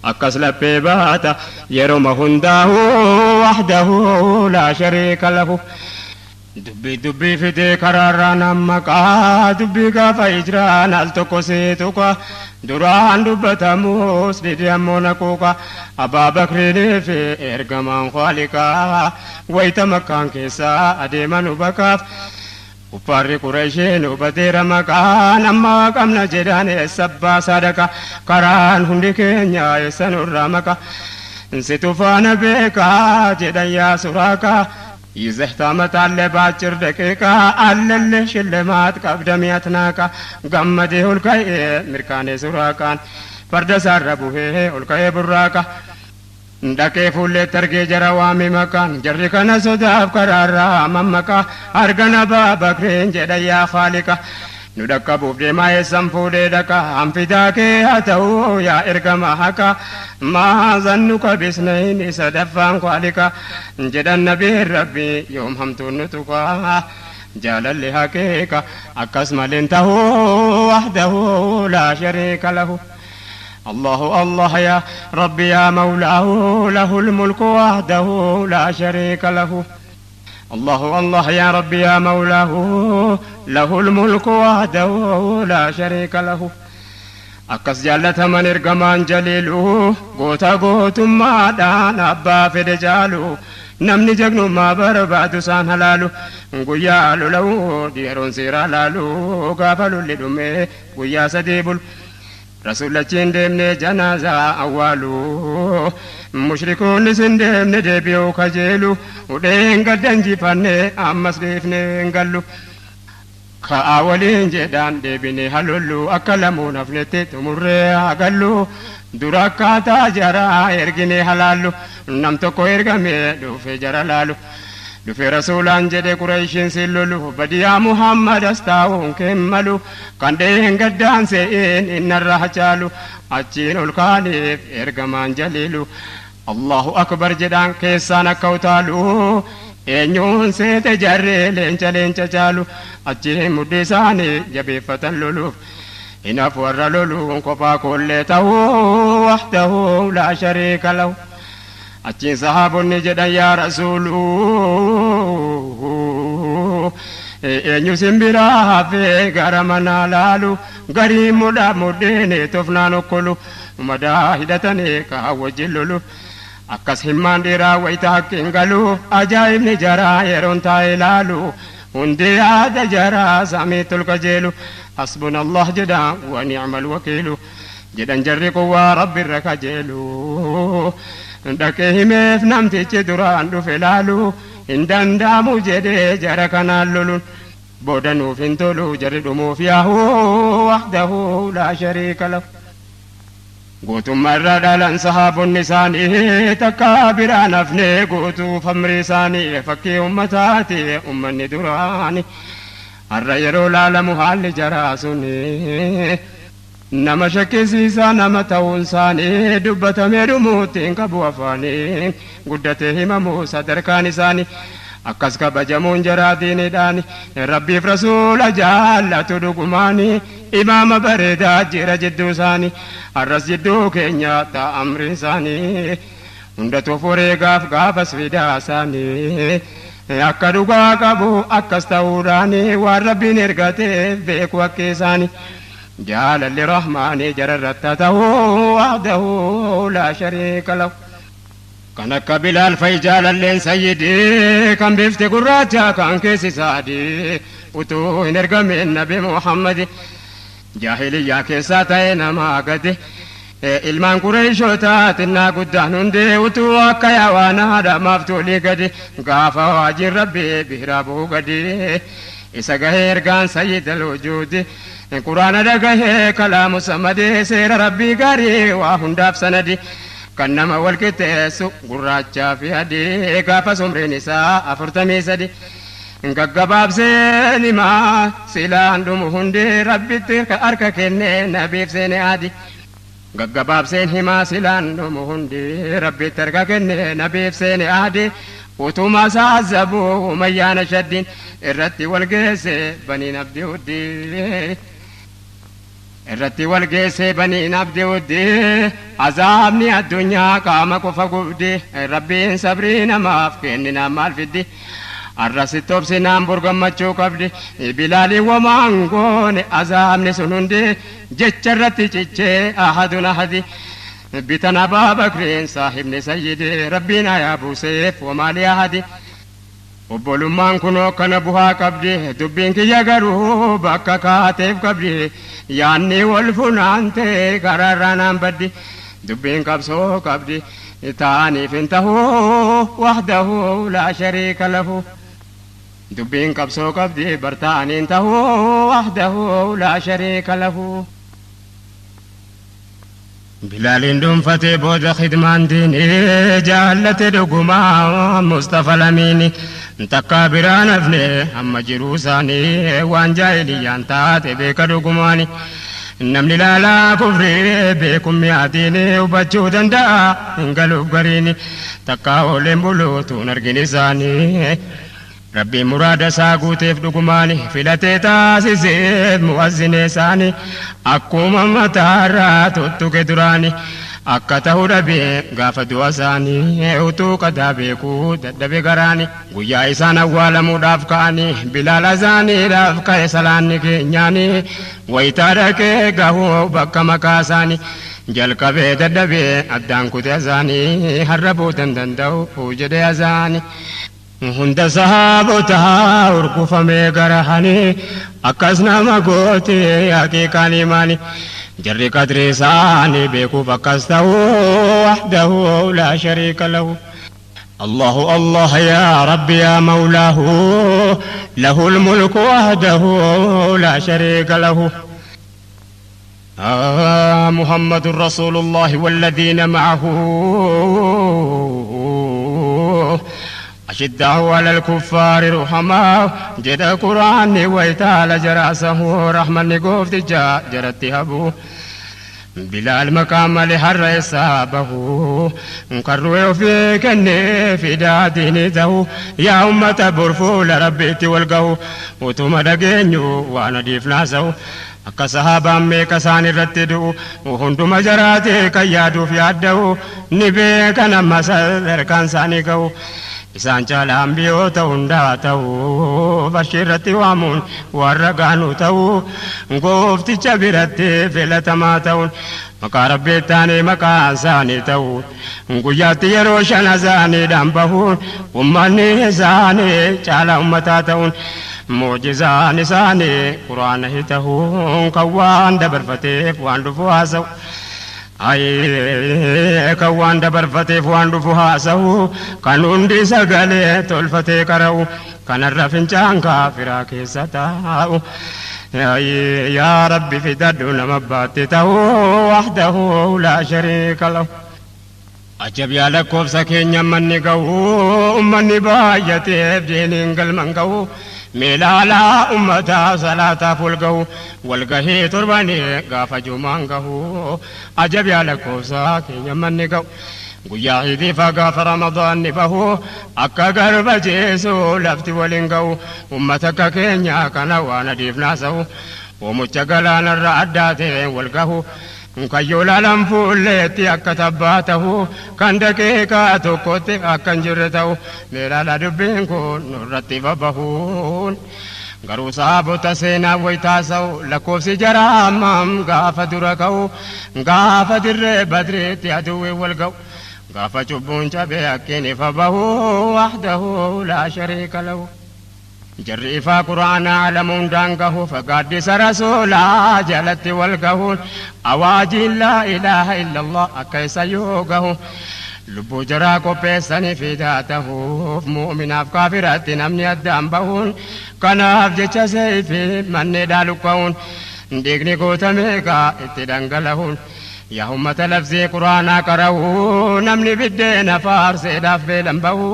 Akkas laphee baata yeroma hundaa'u wahdahu laa shariika lahu. Dubbii dubbii fidee karaarraa nammaqaa dubbii gaafa hijraan al tokko see tuqa duraan dubbatamus dide ammoo naquuqa Abbaa Bakriinii fi ergamaan Khaaliqaa wayita makkaan keessaa adeeman hubakaaf Kuffaarri Qureeshiin hubateera maqaan amma qabna jedhaan eessa baasaa dhaqa karaan hundi keenya eessa nurraa maqa situ faana beekaa jedhan yaa suraaqaa ይዘህ ታመጣለህ በአጭር ደቂቃ አለልህ ሽልማት ቀብደም ያትናቃ ገመዴ ኦልከኤ mirkaanee suraaqaan farda isaarra buhee olka'ee burraaqa dhaqee fuulleetti argee jara waame maqaan jarri kana sodaaf karaarraa mammaqa argan Abbaa Bakriin jedhan yaa Khaaliqa nu dhaqqabuuf deemaa eessan fuudhee dhaqa hanfidaa kee haa ta'u yaa ergama haqa maa zannu qabisnayn isa daffaan Khaaliqa jedhan nabiin Rabbi yoom hamtuun nu tuqa jaalalli haqiiqa akkas maleen ta'uu wahdahu laa shariika lahu. الله الله يا ربي يا مولاه له الملك وحده لا شريك له. الله الله يا ربي يا مولاه له الملك وحده لا شريك له. Akkas jaallataman ergamaan jaliilu goota gootummaadhaan abbaa fedhe jaalu namni jagnummaa barbaadu isaan halaalu guyyaa lola'u yeroon seeraa laalu gaafa lolli dhume guyyaa sadii bulu. Rasuulachiin deemne janaazaa awwaalu mushrikoonnis hin deemne deebi'uu kajeelu udheen gaddan jifanne ammas dhiifne hin gallu. Ka'aa waliin jedhaan deebine halollu akka lamuun hafnetti xumurree hagallu dura akkaataa jaraa ergine halaallu nam tokko ergame dhufe jara laalu. Dhufe rasuulaan jedhe Qureeshiin sin lolu badiyaa Muhammad as taa'uun kemmalu kan dheen gaddaan se'een innarra hacaalu achiin ol kaaniif ergamaan jaliilu. Allahu akbar jedhaan keessaan akka utaalu eenyuun seete jarree leenca leenca caalu achiin mudhii isaanii jabeeffatan loluuf hinaaf warra loluun kophaa koollee ta'uu wahdahu laa shariika lahu. Achiin sahaabonni jedhan yaa rasuuluu eenyu simbiraa hafee gara manaa laalu garii mudhaa mudhiin tofnaan okkolu madaa hidhatanii kaa wajjin lolu akkas himmaan dhiiraa wayita haqqiin galu ajaa'ibni jaraa yeroon taa'ee laalu Hundi yaada jaraa samiitti ol qajeelu. Hasbuna Allah jedha wa ni'mal wakiilu. Jedhan jarri kun waa Rabbi irra kajeelu. Dhaqee himeef namtichi duraan dhufe laalu. Hin danda'amu jedhee jara kanaan loluun. Booda nuuf hin tolu jarri dhumuuf yaahu wahdahu laa shariika lahu. Gootummaa irraa dhalan sahaabonni isaanii takka biraan hafne guutuuf amri isaanii fakkii ummataati ummanni duraani. Har'a yeroo laalamu haalli jaraa suni nama shakkisiisaa nama ta'uun isaanii dubbatamee dhumuutti hin qabu afaanii guddatee himamu sadarkaan isaanii. Akkas kabajamuun jaraa diiniidhaan Rabbiif rasuula jaallatu dhugumaani imaama bareedaa jira jidduu isaanii har'as jidduu keenya ta'a amri isaanii hundatu fureegaaf gaafas fidaa isaanii akka dhugaa qabu akkas ta'uudhaan waan Rabbiin ergateef beeku akka isaanii jaalalli rahmaanii jararratti ta'uu wahdahu laa shariika lahu. Kan akka Bilaal fa'i jaalalleen sayyidii kan bifti gurraacha kan keessi saadii utuu hin ergamin Nabi Muhammadi jaahiliyyaa keessaa ta'e namaa gadi ilmaan Qureeshotaa xinnaa guddaan hundee utuu akka yaawaanaa dhamaaf tolii gadi gaafa waajiin Rabbii biraa bu'u gadi isa gahee ergaan sayyidal wujuudi quraana dhagahee kalaamu samadii seera Rabbii gaarii waa hundaaf sanadi. Kan nama wal qixxeessu gurraachaa fi adii gaafa umriin isaa 43 gaggabaabseen himaa silaan dhumu hundi Rabbitti harka kennee nabiif seene adi. Gaggabaabseen himaa silaan dhumu hundi Rabbitti harka kennee nabiif seene adi. Utuma saazabuu umayyaana shaddiin irratti wal geesse baniin abdii huddii. Irratti wal geesse baniin abdii huddii azaabni addunyaa qaama qofa gubdi Rabbiin sabrii namaaf kenninaan maal fiddi arrasitti obsinaan burgammachuu qabdi Bilaaliin wamaan goone azaabni sun hundi jecha irratti cichee ahadun ahadi bitan Abaa Bakriin saahibni sayyidi Rabbiin ayaa buuseef wamaalii ahadi. Obbolummaan kunoo kana bu'aa qabdi dubbiin kiyya garuu bakka kaateef qabdi yaanni wal funaante karaarraa naan baddi dubbiin qabsoo qabdi taaniif hin tahuu wahdahu laa shariika lahu. Dubbiin qabsoo qabdi bartaaniin tahuu wahdahu laa shariika lahu. Bilaaliin dhuunfatee booda khidmaan diinii jaallate dhugumaa Mustafa Lamiini takka biraan hafne amma jiruu isaanii waan jaahiliyyaan taate beeka dhugumaani. Namni laalaa kufrii beekummi adiini hubachuu danda'a hin galuuf gariini takka ooleen buluutuun argin isaanii. Rabbiin muraada isaa guuteef dhugumaani filatee taasiseef mu'azzinee isaanii akkuma mataarraa tuttuqe duraani akka ta'uu dhabee gaafa du'a isaanii utuu qadaa beekuu dadhabe garaani guyyaa isaan awwaalamuudhaaf ka'anii Bilaal azaaniidhaaf ka'e salaanni keenyaanii wayitaa dhaqee gahuu bakka maqaa isaanii jalqabee dadhabee addaan kute azaanii har'a boodan danda'u jedhee azaanii. Hunda sahaabotaa urgufamee garahanii akkas nama goote haqiiqaan imaani jarri qadri isaanii beekuuf akkas ta'uu wahdahu laa shariika lahu. Allahu Allah yaa Rabbi yaa Mawlaahu lahul mulku wahdahu laa shariika lahu. Muhammadun Rasuulullahi walladhiina ma'ahu أشداء على الكفار رحماء جد قرآن ويتال جراسه رحمة نقوف جاء جرت هبو بلال مقام لحر إصابه قروا في كني في دادين ذو يا أمة برفول ربيتي والقو وتم دقينيو وانا ديف ناسو akka sahaabaan meeqa isaan irratti du'u hunduma jaraatee kan yaaduuf yaadda'u ni beekan amma sadarkaan isaanii ga'u isaan caalaan biyyoota hundaa ta'u farshii irratti waamuun warra gaanu ta'u goofticha biratti filatamaa ta'uun maqaa rabbii taanee maqaa isaanii ta'u guyyaatti yeroo shan azaaniidhaan bahuun ummanni isaanii caalaa ummataa ta'uun Mucjizaan isaanii quraana hitahuun kan waan dabarfateef waan dhufu haasa'u. Kan waan dabarfateef waan dhufu haasa'u kan hundi sagalee tolfatee qara'u kanarra fincaan kaafiraa keessa taa'u. Yaa Rabbi fidadhu nama baatte ta'u wahdahu laa shariika lahu. Ajab yaa lakkoofsa keenya manni ga'u ummanni baay'ateef diiniin galman ga'u. Meelaalaa ummataa salaataaf wal ga'u walgahii torbanii gaafa jumaan gahu. Ajab yaa lakkoofsa keenya manni ga'u guyyaa iidiifa gaafa ramadaanni bahu akka garba jeesu lafti waliin ga'u ummata akka keenya kana waan adiif naasa'u oomucha galaanarra addaa ta'e wal gahu. Kayyoo laalaan fuulleetti akka tabbaa ta'u kan daqiiqaa tokkotti akka hin jirre ta'u meelaala dubbiin kun nurratti babbahuun garuu saabota seenaa wayitaasa'u lakkoofsi jaraa hammam gaafa dura ka'u gaafa dirree badriitti aduwwee wal ga'u gaafa cubbuun cabee akkiin ifa bahu wahdahu laa shariika lahu. Jarri ifaa quraanaa alamuun daangahu fagaaddisa rasuulaa jalatti wal gahuun awaajiin laa ilaaha illallah akka isa yoo gahu lubbuu jaraa qopheessanii fidaa tahuuf mu'minaaf kaafiratti namni addaan bahuun kanaaf jecha seefi manneedhaa luqqa'uun dhiigni gootameeqa itti dhangalahuun. Yaa ummata labsii quraanaa qara'u namni biddeena faarseedhaaf beelan bahu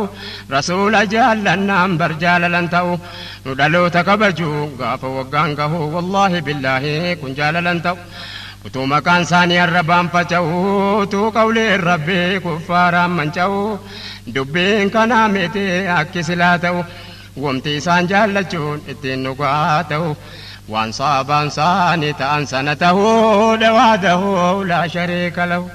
rasuula jaallannaan bar jaalalan ta'u nu dhaloota kabaju gaafa waggaan gahu wallaahi billaahi kun jaalalan ta'u utuu maqaan isaanii arrabaan faca'u utuu qawleen rabbii kuffaaraan manca'u dubbiin kanaa miti akki silaa ta'u wamti isaan jaallachuun ittiin dhugaa ta'u. Waan saabaan saanii ta'an sana ta'uu dhawaadahu laa shariika lahu.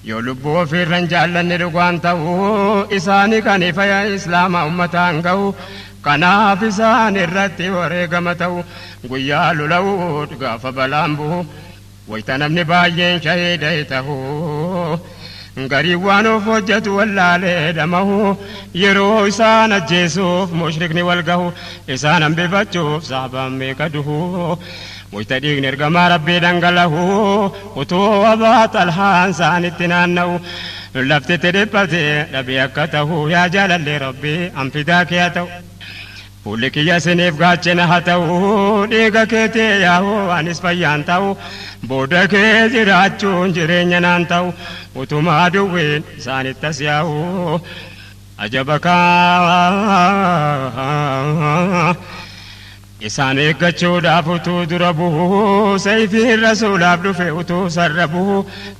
Yoo lubbuu ofiirran jaallanni dhugaan ta'uu isaanii kan ifa islaama ummataan ga'u kanaaf isaan irratti wareegama ta'u guyyaa lola'uu gaafa balaan bu'u wayita namni baay'een shahiida ta'uu. Garii waan of hojjetu wallaalee dhamahu yeroo isaan ajjeesuuf mushrikni wal gahu isaan hambifachuuf saabaan meeqa duhu wayita dhiigni ergamaa rabbii dhangalahu utuu abaa xalhaan isaanitti naanna'u laftitti dhiphate dhabee akka ta'u yaa jaalallee rabbii anfidaa kee haa ta'u. Fuulli kiyya isiniif gaachana haa ta'u dhiiga keetii yaa'u anis fayyaan ta'u booda kee jiraachuun jireenya naan ta'u utuma aduwwiin isaanitti as yaa'u ajaba kaa isaan eeggachuudhaaf utuu dura bu'u sayfiin rasuulaaf dhufe utuu sarra bu'u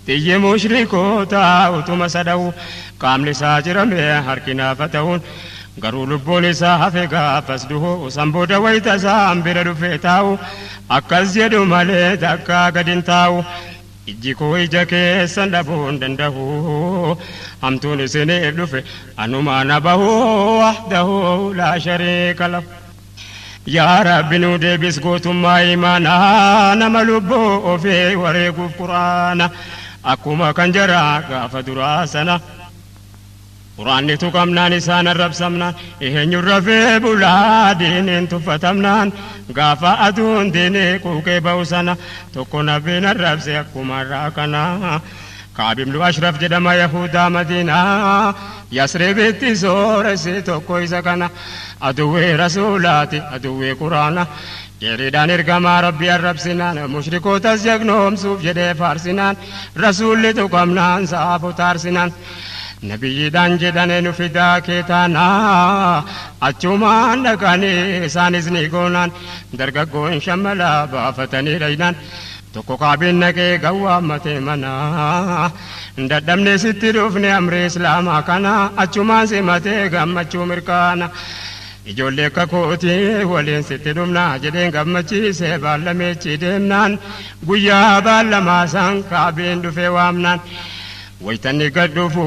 xiyyi mushrikoota utuma sada'u qaamni isaa jirame harki naafa ta'uun garuu lubbuun isaa hafe gaafas duhu san booda wayita isaan bira dhufe taa'u akkas jedhu malee takkaa gad hin taa'u ijji koo ija keessan dhabuu hin danda'u hamtuun isiniif dhufe anumaa na bahu wahdahu laa shariika lahu. Yaa Rabbi nu deebis gootummaa imaanaa nama lubbuu ofii wareeguuf quraana akkuma kan jaraa gaafa duraa sana. Quraanni tuqamnaan isaan arrabsamnaan eenyuun rafee bulaa diiniin tuffatamnaan gaafa aduun diinii quuqee ba'u sana tokko nabiin arrabse akkuma irraa kana. Kaab ibnu Ashraf jedhama Yahudaa Madiinaa Yasribitti sooressi tokko isa kana aduwwee rasuulaati aduwwee quraana jeeriidhaan ergamaa rabbii arrabsinaan mushrikootas jagnoomsuuf jedhee faarsinaan rasuulli tuqamnaan saafu taarsinaan. Nabiyyiidhaan jedhane nu fidaa kee taanaa achumaan dhaqanii isaanis ni goonaan dargaggoon shammalaa baafatanii dhaynaan tokko kaabiin naqee gawwaammatee manaa dadhabnee sitti dhufne amri islaamaa kana achumaan simatee gammachuu mirkaana. Ijoollee akka kootii waliin sitti dhumna jedheen gammachiisee baallameechi deemnaan guyyaa baallamaa san kaabiin dhufee waamnaan. Waytanni gad dhufu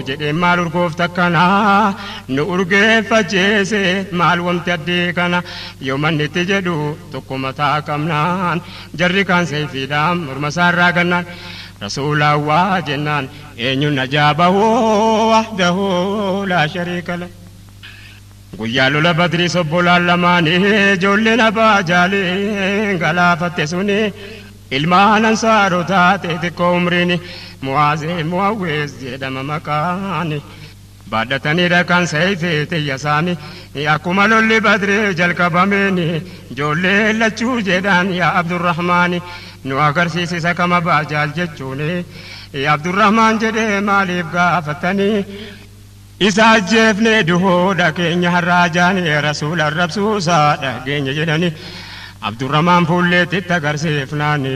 jedheen maal urgoofta akkanaa nu urgeeffachiise maal wamti addee kana yoo manni itti jedhu tokko mataa qabnaan jarri kaan seefiidhaan morma isaarraa gannaan rasuulaa waa jennaan eenyuun najaa bahu wahdahu laa shariika lahu. Guyyaa lola Badrii sobbolaan lamaanii ijoolleen Abbaa Jaaliin galaafatte suni ilmaan ansaarotaa xixiqqoo umriin Mu'aazee Mu'awwees jedhama maqaani. Baadhatanii dhaqan seeyfee xiyya isaanii akkuma lolli Badrii jalqabameen ijoollee lachuu jedhan yaa Abdurrahmaani nu agarsiisisa kama Abbaa Jaal jechuuni. Abdurrahmaan jedhee maaliif gaafatanii? Isa ajjeefnee duhoodha keenya har'aa jaanii rasuula arrabsuusaa dhageenya jedhani. Abdurrahmaan fuulleetti agarsiifnaani.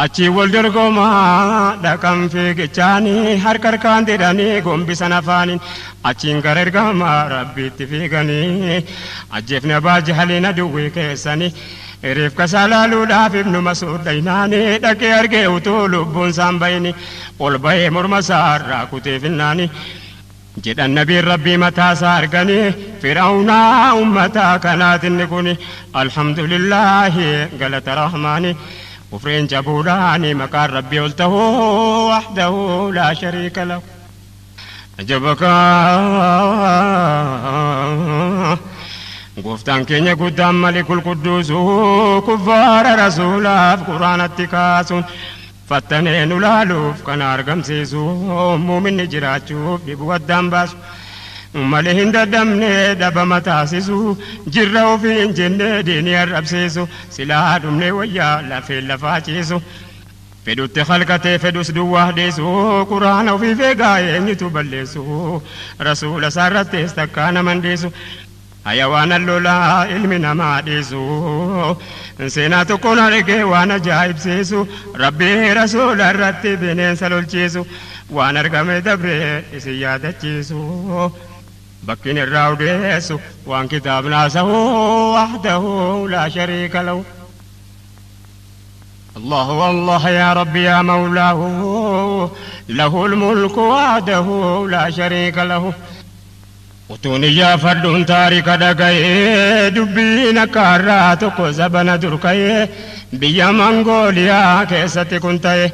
Achii wal dorgomaa dhaqan fiigichaanii harka harkaan didhanii gombisan afaaniin achiin gara ergamaa rabbiitti fiiganii ajjeefne Abbaa Jahaliin aduwwii keessanii reefka isaa laaluudhaaf Ibnu Masuud dhaynaanii dhaqee argee utuu lubbuun isaan bayini ol bahee morma isaa irraa kutee finnaanii jedhan nabiin rabbii mataa isaa arganii fir'aawnaa ummata kanaatinni kun alhamdulillaahi galata rahmaanii kufreen jabuudhaani maqaan rabbii ol tahuu wahdahu laa shariika lahu. Ajabakaa gooftaan keenya guddaan malikul qudduusuu kuffaara rasuulaaf quraanatti kaasuun fattanee nu laaluuf kana argamsiisu muuminni jiraachuuf dhibuu addaan baasu malee hin dadhabne dhabama taasisu jirra ofiin jennee diinii arrabsiisu silaa dhumne wayyaa lafeen lafaa ciisu fedhutti halkatee fedhus duwwaa dhiisu quraana ofiif eegaa eenyutu balleessu rasuula isaarrattis takkaa naman dhiisu hayawaana lolaa ilmi namaa dhiisu seenaa tokkoon argee waan ajaa'ibsiisu rabbii rasuula irratti bineensa lolchiisu waan argame dabree isin yaadachiisu bakkiin irraa odeessu waan kitaabnaa sahuu wahdahu laa shariika lahu. الله والله يا ربي يا مولاه له الملك وحده لا شريك له. Utuun iyyaafadhuun taarika dhaga'ee dubbiin akka har'aa tokko zabana dur ka'ee biyya Mangooliyaa keessatti kun ta'e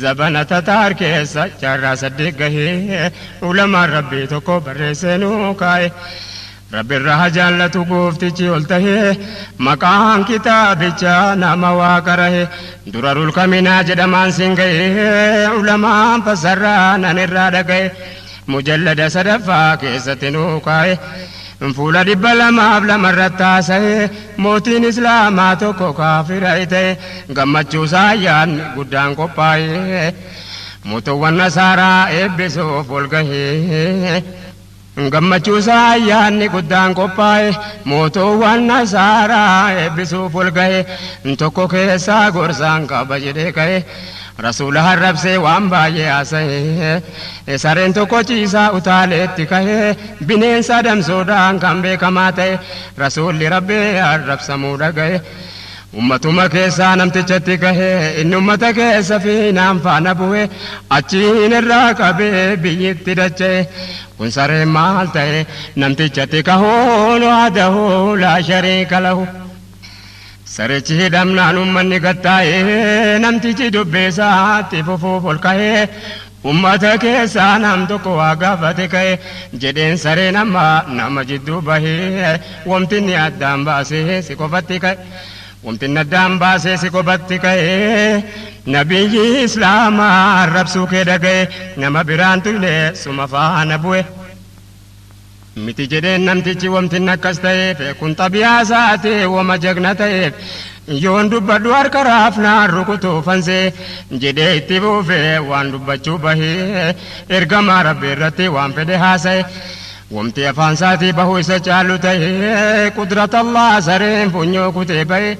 zabana Tataar keessa jaarraa 8 gahee ulamaan rabbii tokko barreessee nuu kaa'e. Rabbi irraa jaallatu gooftichi ol tahee maqaan kitaabichaa nama waa qarahe durarul kaminaa jedhamaan siin ga'ee ulamaan fasarraa nan irraa dhaga'e. Mujallada 3ffaa keessatti nuu kaa'e fuula 202 irratti haasa'e mootiin islaamaa tokko kaafira ta'e gammachuusaa ayyaanni guddaan qophaa'e mootuwwan nasaaraa eebbisuuf ol gahee gammachuusaa ayyaanni guddaan qophaa'e mootuwwan nasaaraa eebbisuuf ol gahee tokko keessaa gorsaan qaba jedhee ka'e. Rasuula harrabsee waan baay'ee haasa'e sareen tokko ciisaa utaaleetti ka'ee bineensa adamsuudhaan kan beekamaa ta'e rasuulli rabbii arrabsamuu dhaga'e. Ummatuma keessaa namtichatti ka'ee inni ummata keessa fiinaan faana bu'e achiin irraa qabee biyyitti dacha'e kun sareen maal ta'e namtichatti kahuun wahdahu laa shariika lahu. Sarichi hidhamnaan uummanni gattaa'ee namtichi dubbeessaatti fufuuf ol ka'ee ummata keessaa nam tokko waa gaafate ka'e jedheen sareen amma nama jidduu bahee wamtinni addaan baasee si qofatti ka'e. Wamtinni addaan baasee si qofatti ka'e nabiyyi islaamaa arrabsuu kee dhaga'e nama biraan tuyne suma faana bu'e. Miti jedheen namtichi wamtinni akkas ta'eef kun xabiyaa isaati wama jagna ta'eef yoon dubbadhu harka raafnaan rukutuu fansee jedhee itti buufee waan dubbachuu bahee ergamaa rabbii irratti waan fedhe haasa'e. Wamti afaan isaatii bahuu isa caalu ta'ee qudrata Allah sareen funyoo kutee bahe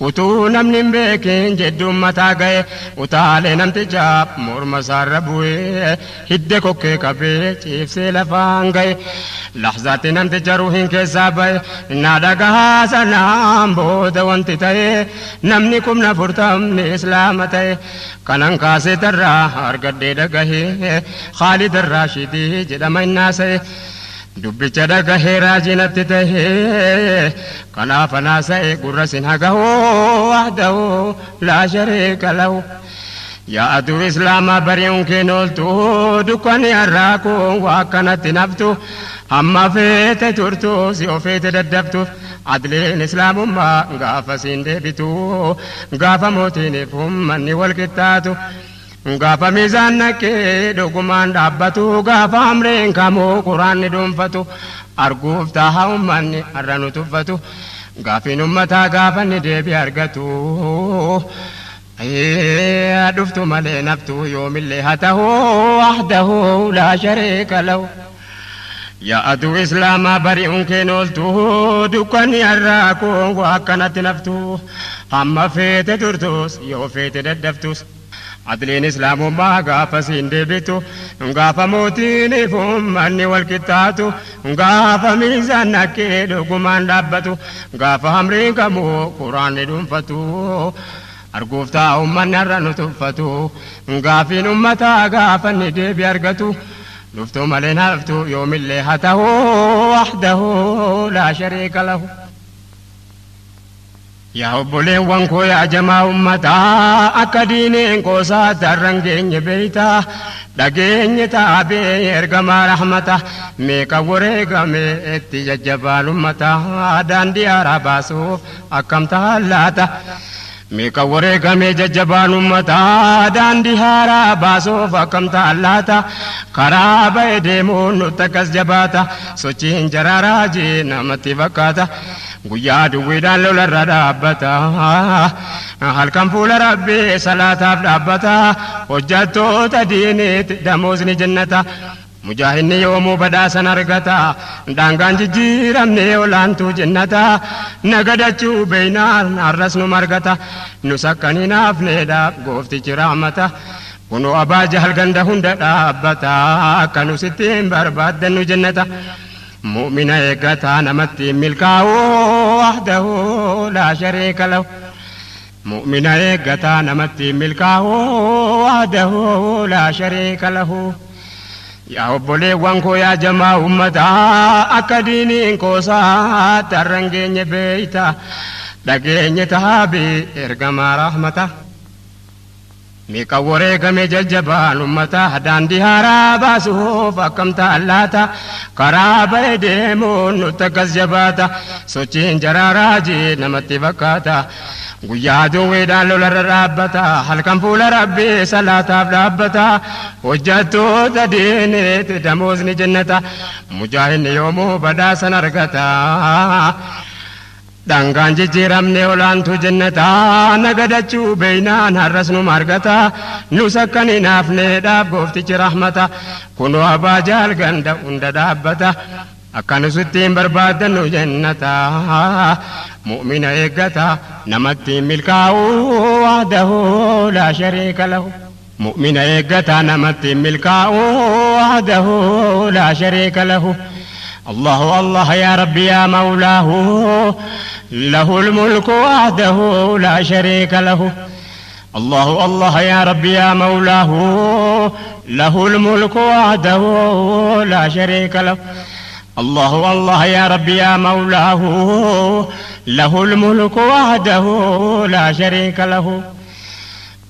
utuu namni hin beekin jedhuun mataa ga'e utaalee namtichaa morma isaarra bu'ee hidde kokkee qabee ciibsee lafaan ga'e. Lahzaatti namticha ruuhiin keessaa bahe naa dhagahaa sanaan booda wanti ta'e namni 40,000 islaama ta'e kanan kaasee tarraa argadhee dhagahee Khaalid Raashidii jedhama innaasa'e. Dubbicha dhagahee raajinatti tahee kanaaf anaasa'e gurra sin hagahuu wahdahu laa shariika lahu. Yaa aduu islaamaa bari'uun keen ooltu dukkanni har'aa kun waa akkanatti naftu hamma feete turtu si ofeete daddaftuuf adliin islaamummaa gaafa siin deebitu gaafa mootiiniif ummanni wal qixxaatu gaafa miizaan naqee dhugumaan dhaabbatu gaafa amreen kamuu quraanni dhuunfatu arguuf taaha ummanni har'a nu tuffatu gaafiin ummataa gaafa inni deebi argatu. Dhuftu malee naftu yoomillee haa ta'u wahdahu laa shariika lahu. Yaa aduu islaamaa bari'uun keen ooltu dukkanni har'aa kun waa akkanatti naftu hamma feete turtus yoo feete daddaftus adliin islaamummaa gaafa siin deebitu gaafa mootiiniif ummanni wal qixxaatu gaafa miizaan naqee dhugumaan dhaabbatu gaafa hamriin kamuu quraanni dhuunfatu. Arguuf ta'a ummanni har'a nu tuffatu gaafiin ummataa gaafa inni deebi argatu dhuftuu malee haftu yoomillee haa ta'u wahdahu laa shariika lahu. Yaa obboleewwan koo yaa jamaa ummataa akka diineen qoosaatti har'an geenye beeytaa dhageenye taabee ergamaa rahmata meeqa wareegame itti jajjabaan ummataa daandii haaraa baasuuf akkam ta'an laata. Meeqa wareegame jajjabaan ummataa daandii haaraa baasuuf akkam ta'an laata karaa ba'e deemuun nutti akkas jabaata sochiin jaraaraa jee namatti fakkaata guyyaa duwwiidhaan lolarra dhaabbata halkan fuula rabbii salaataaf dhaabbata hojjattoota diiniitti damoosni jennata. Mujaahidni yoomuu badhaasan argata daangaan jijjiiramne olaantuu jennata nagadachuu beeynaan har'as nu margata nus akka hin hafneedhaaf gooftichi rahmata kunoo abbaa jahal ganda hunda dhaabbata akka nus ittiin barbaaddannu jennata. Mu'mina eeggataa namatti milkaa'u wahdahu laa shariika lahu. Mu'mina eeggataa namatti milkaa'u wahdahu laa shariika lahu. Yaa obboleewwan koo yaa jamaa ummataa akka diiniin qoosaatti har'an geenye beeyta dhageenye taabii ergamaa rahmata. Meeqa wareegame jajjabaan ummataa daandii haaraa baasuuf akkam ta'an laata karaa ba'e deemuun nutti akkas jabaata sochiin jaraaraa jee namatti fakkaata. Guyyaa duwwiidhaan lolarra dhaabbata halkan fuula rabbii salaataaf dhaabbata hojjattoota diiniitti damoosni jennata mujaahidni yoomuu badhaasan argata. Dhangaan jijjiiramne olaantuu jennata nagadachuu beeynaan har'as nu margata nus akka hin hafneedhaaf gooftichi rahmata kunoo abbaa jaal ganda hunda dhaabbata akka nus ittiin barbaaddannu jennata mu'mina eeggata namatti milkaa'u wahdahu laa shariika lahu. Mu'mina eeggata namatti milkaa'u wahdahu laa shariika lahu. الله الله يا ربي يا مولاه له الملك وحده لا شريك له. الله الله يا ربي يا مولاه له الملك وحده لا شريك له. الله الله يا ربي يا مولاه له الملك وحده لا شريك له.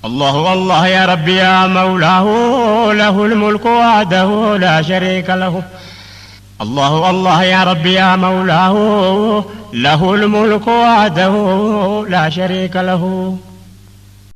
الله الله يا ربي يا مولاه له الملك وحده لا شريك له. الله الله يا ربي يا مولاه له الملك وحده لا شريك له.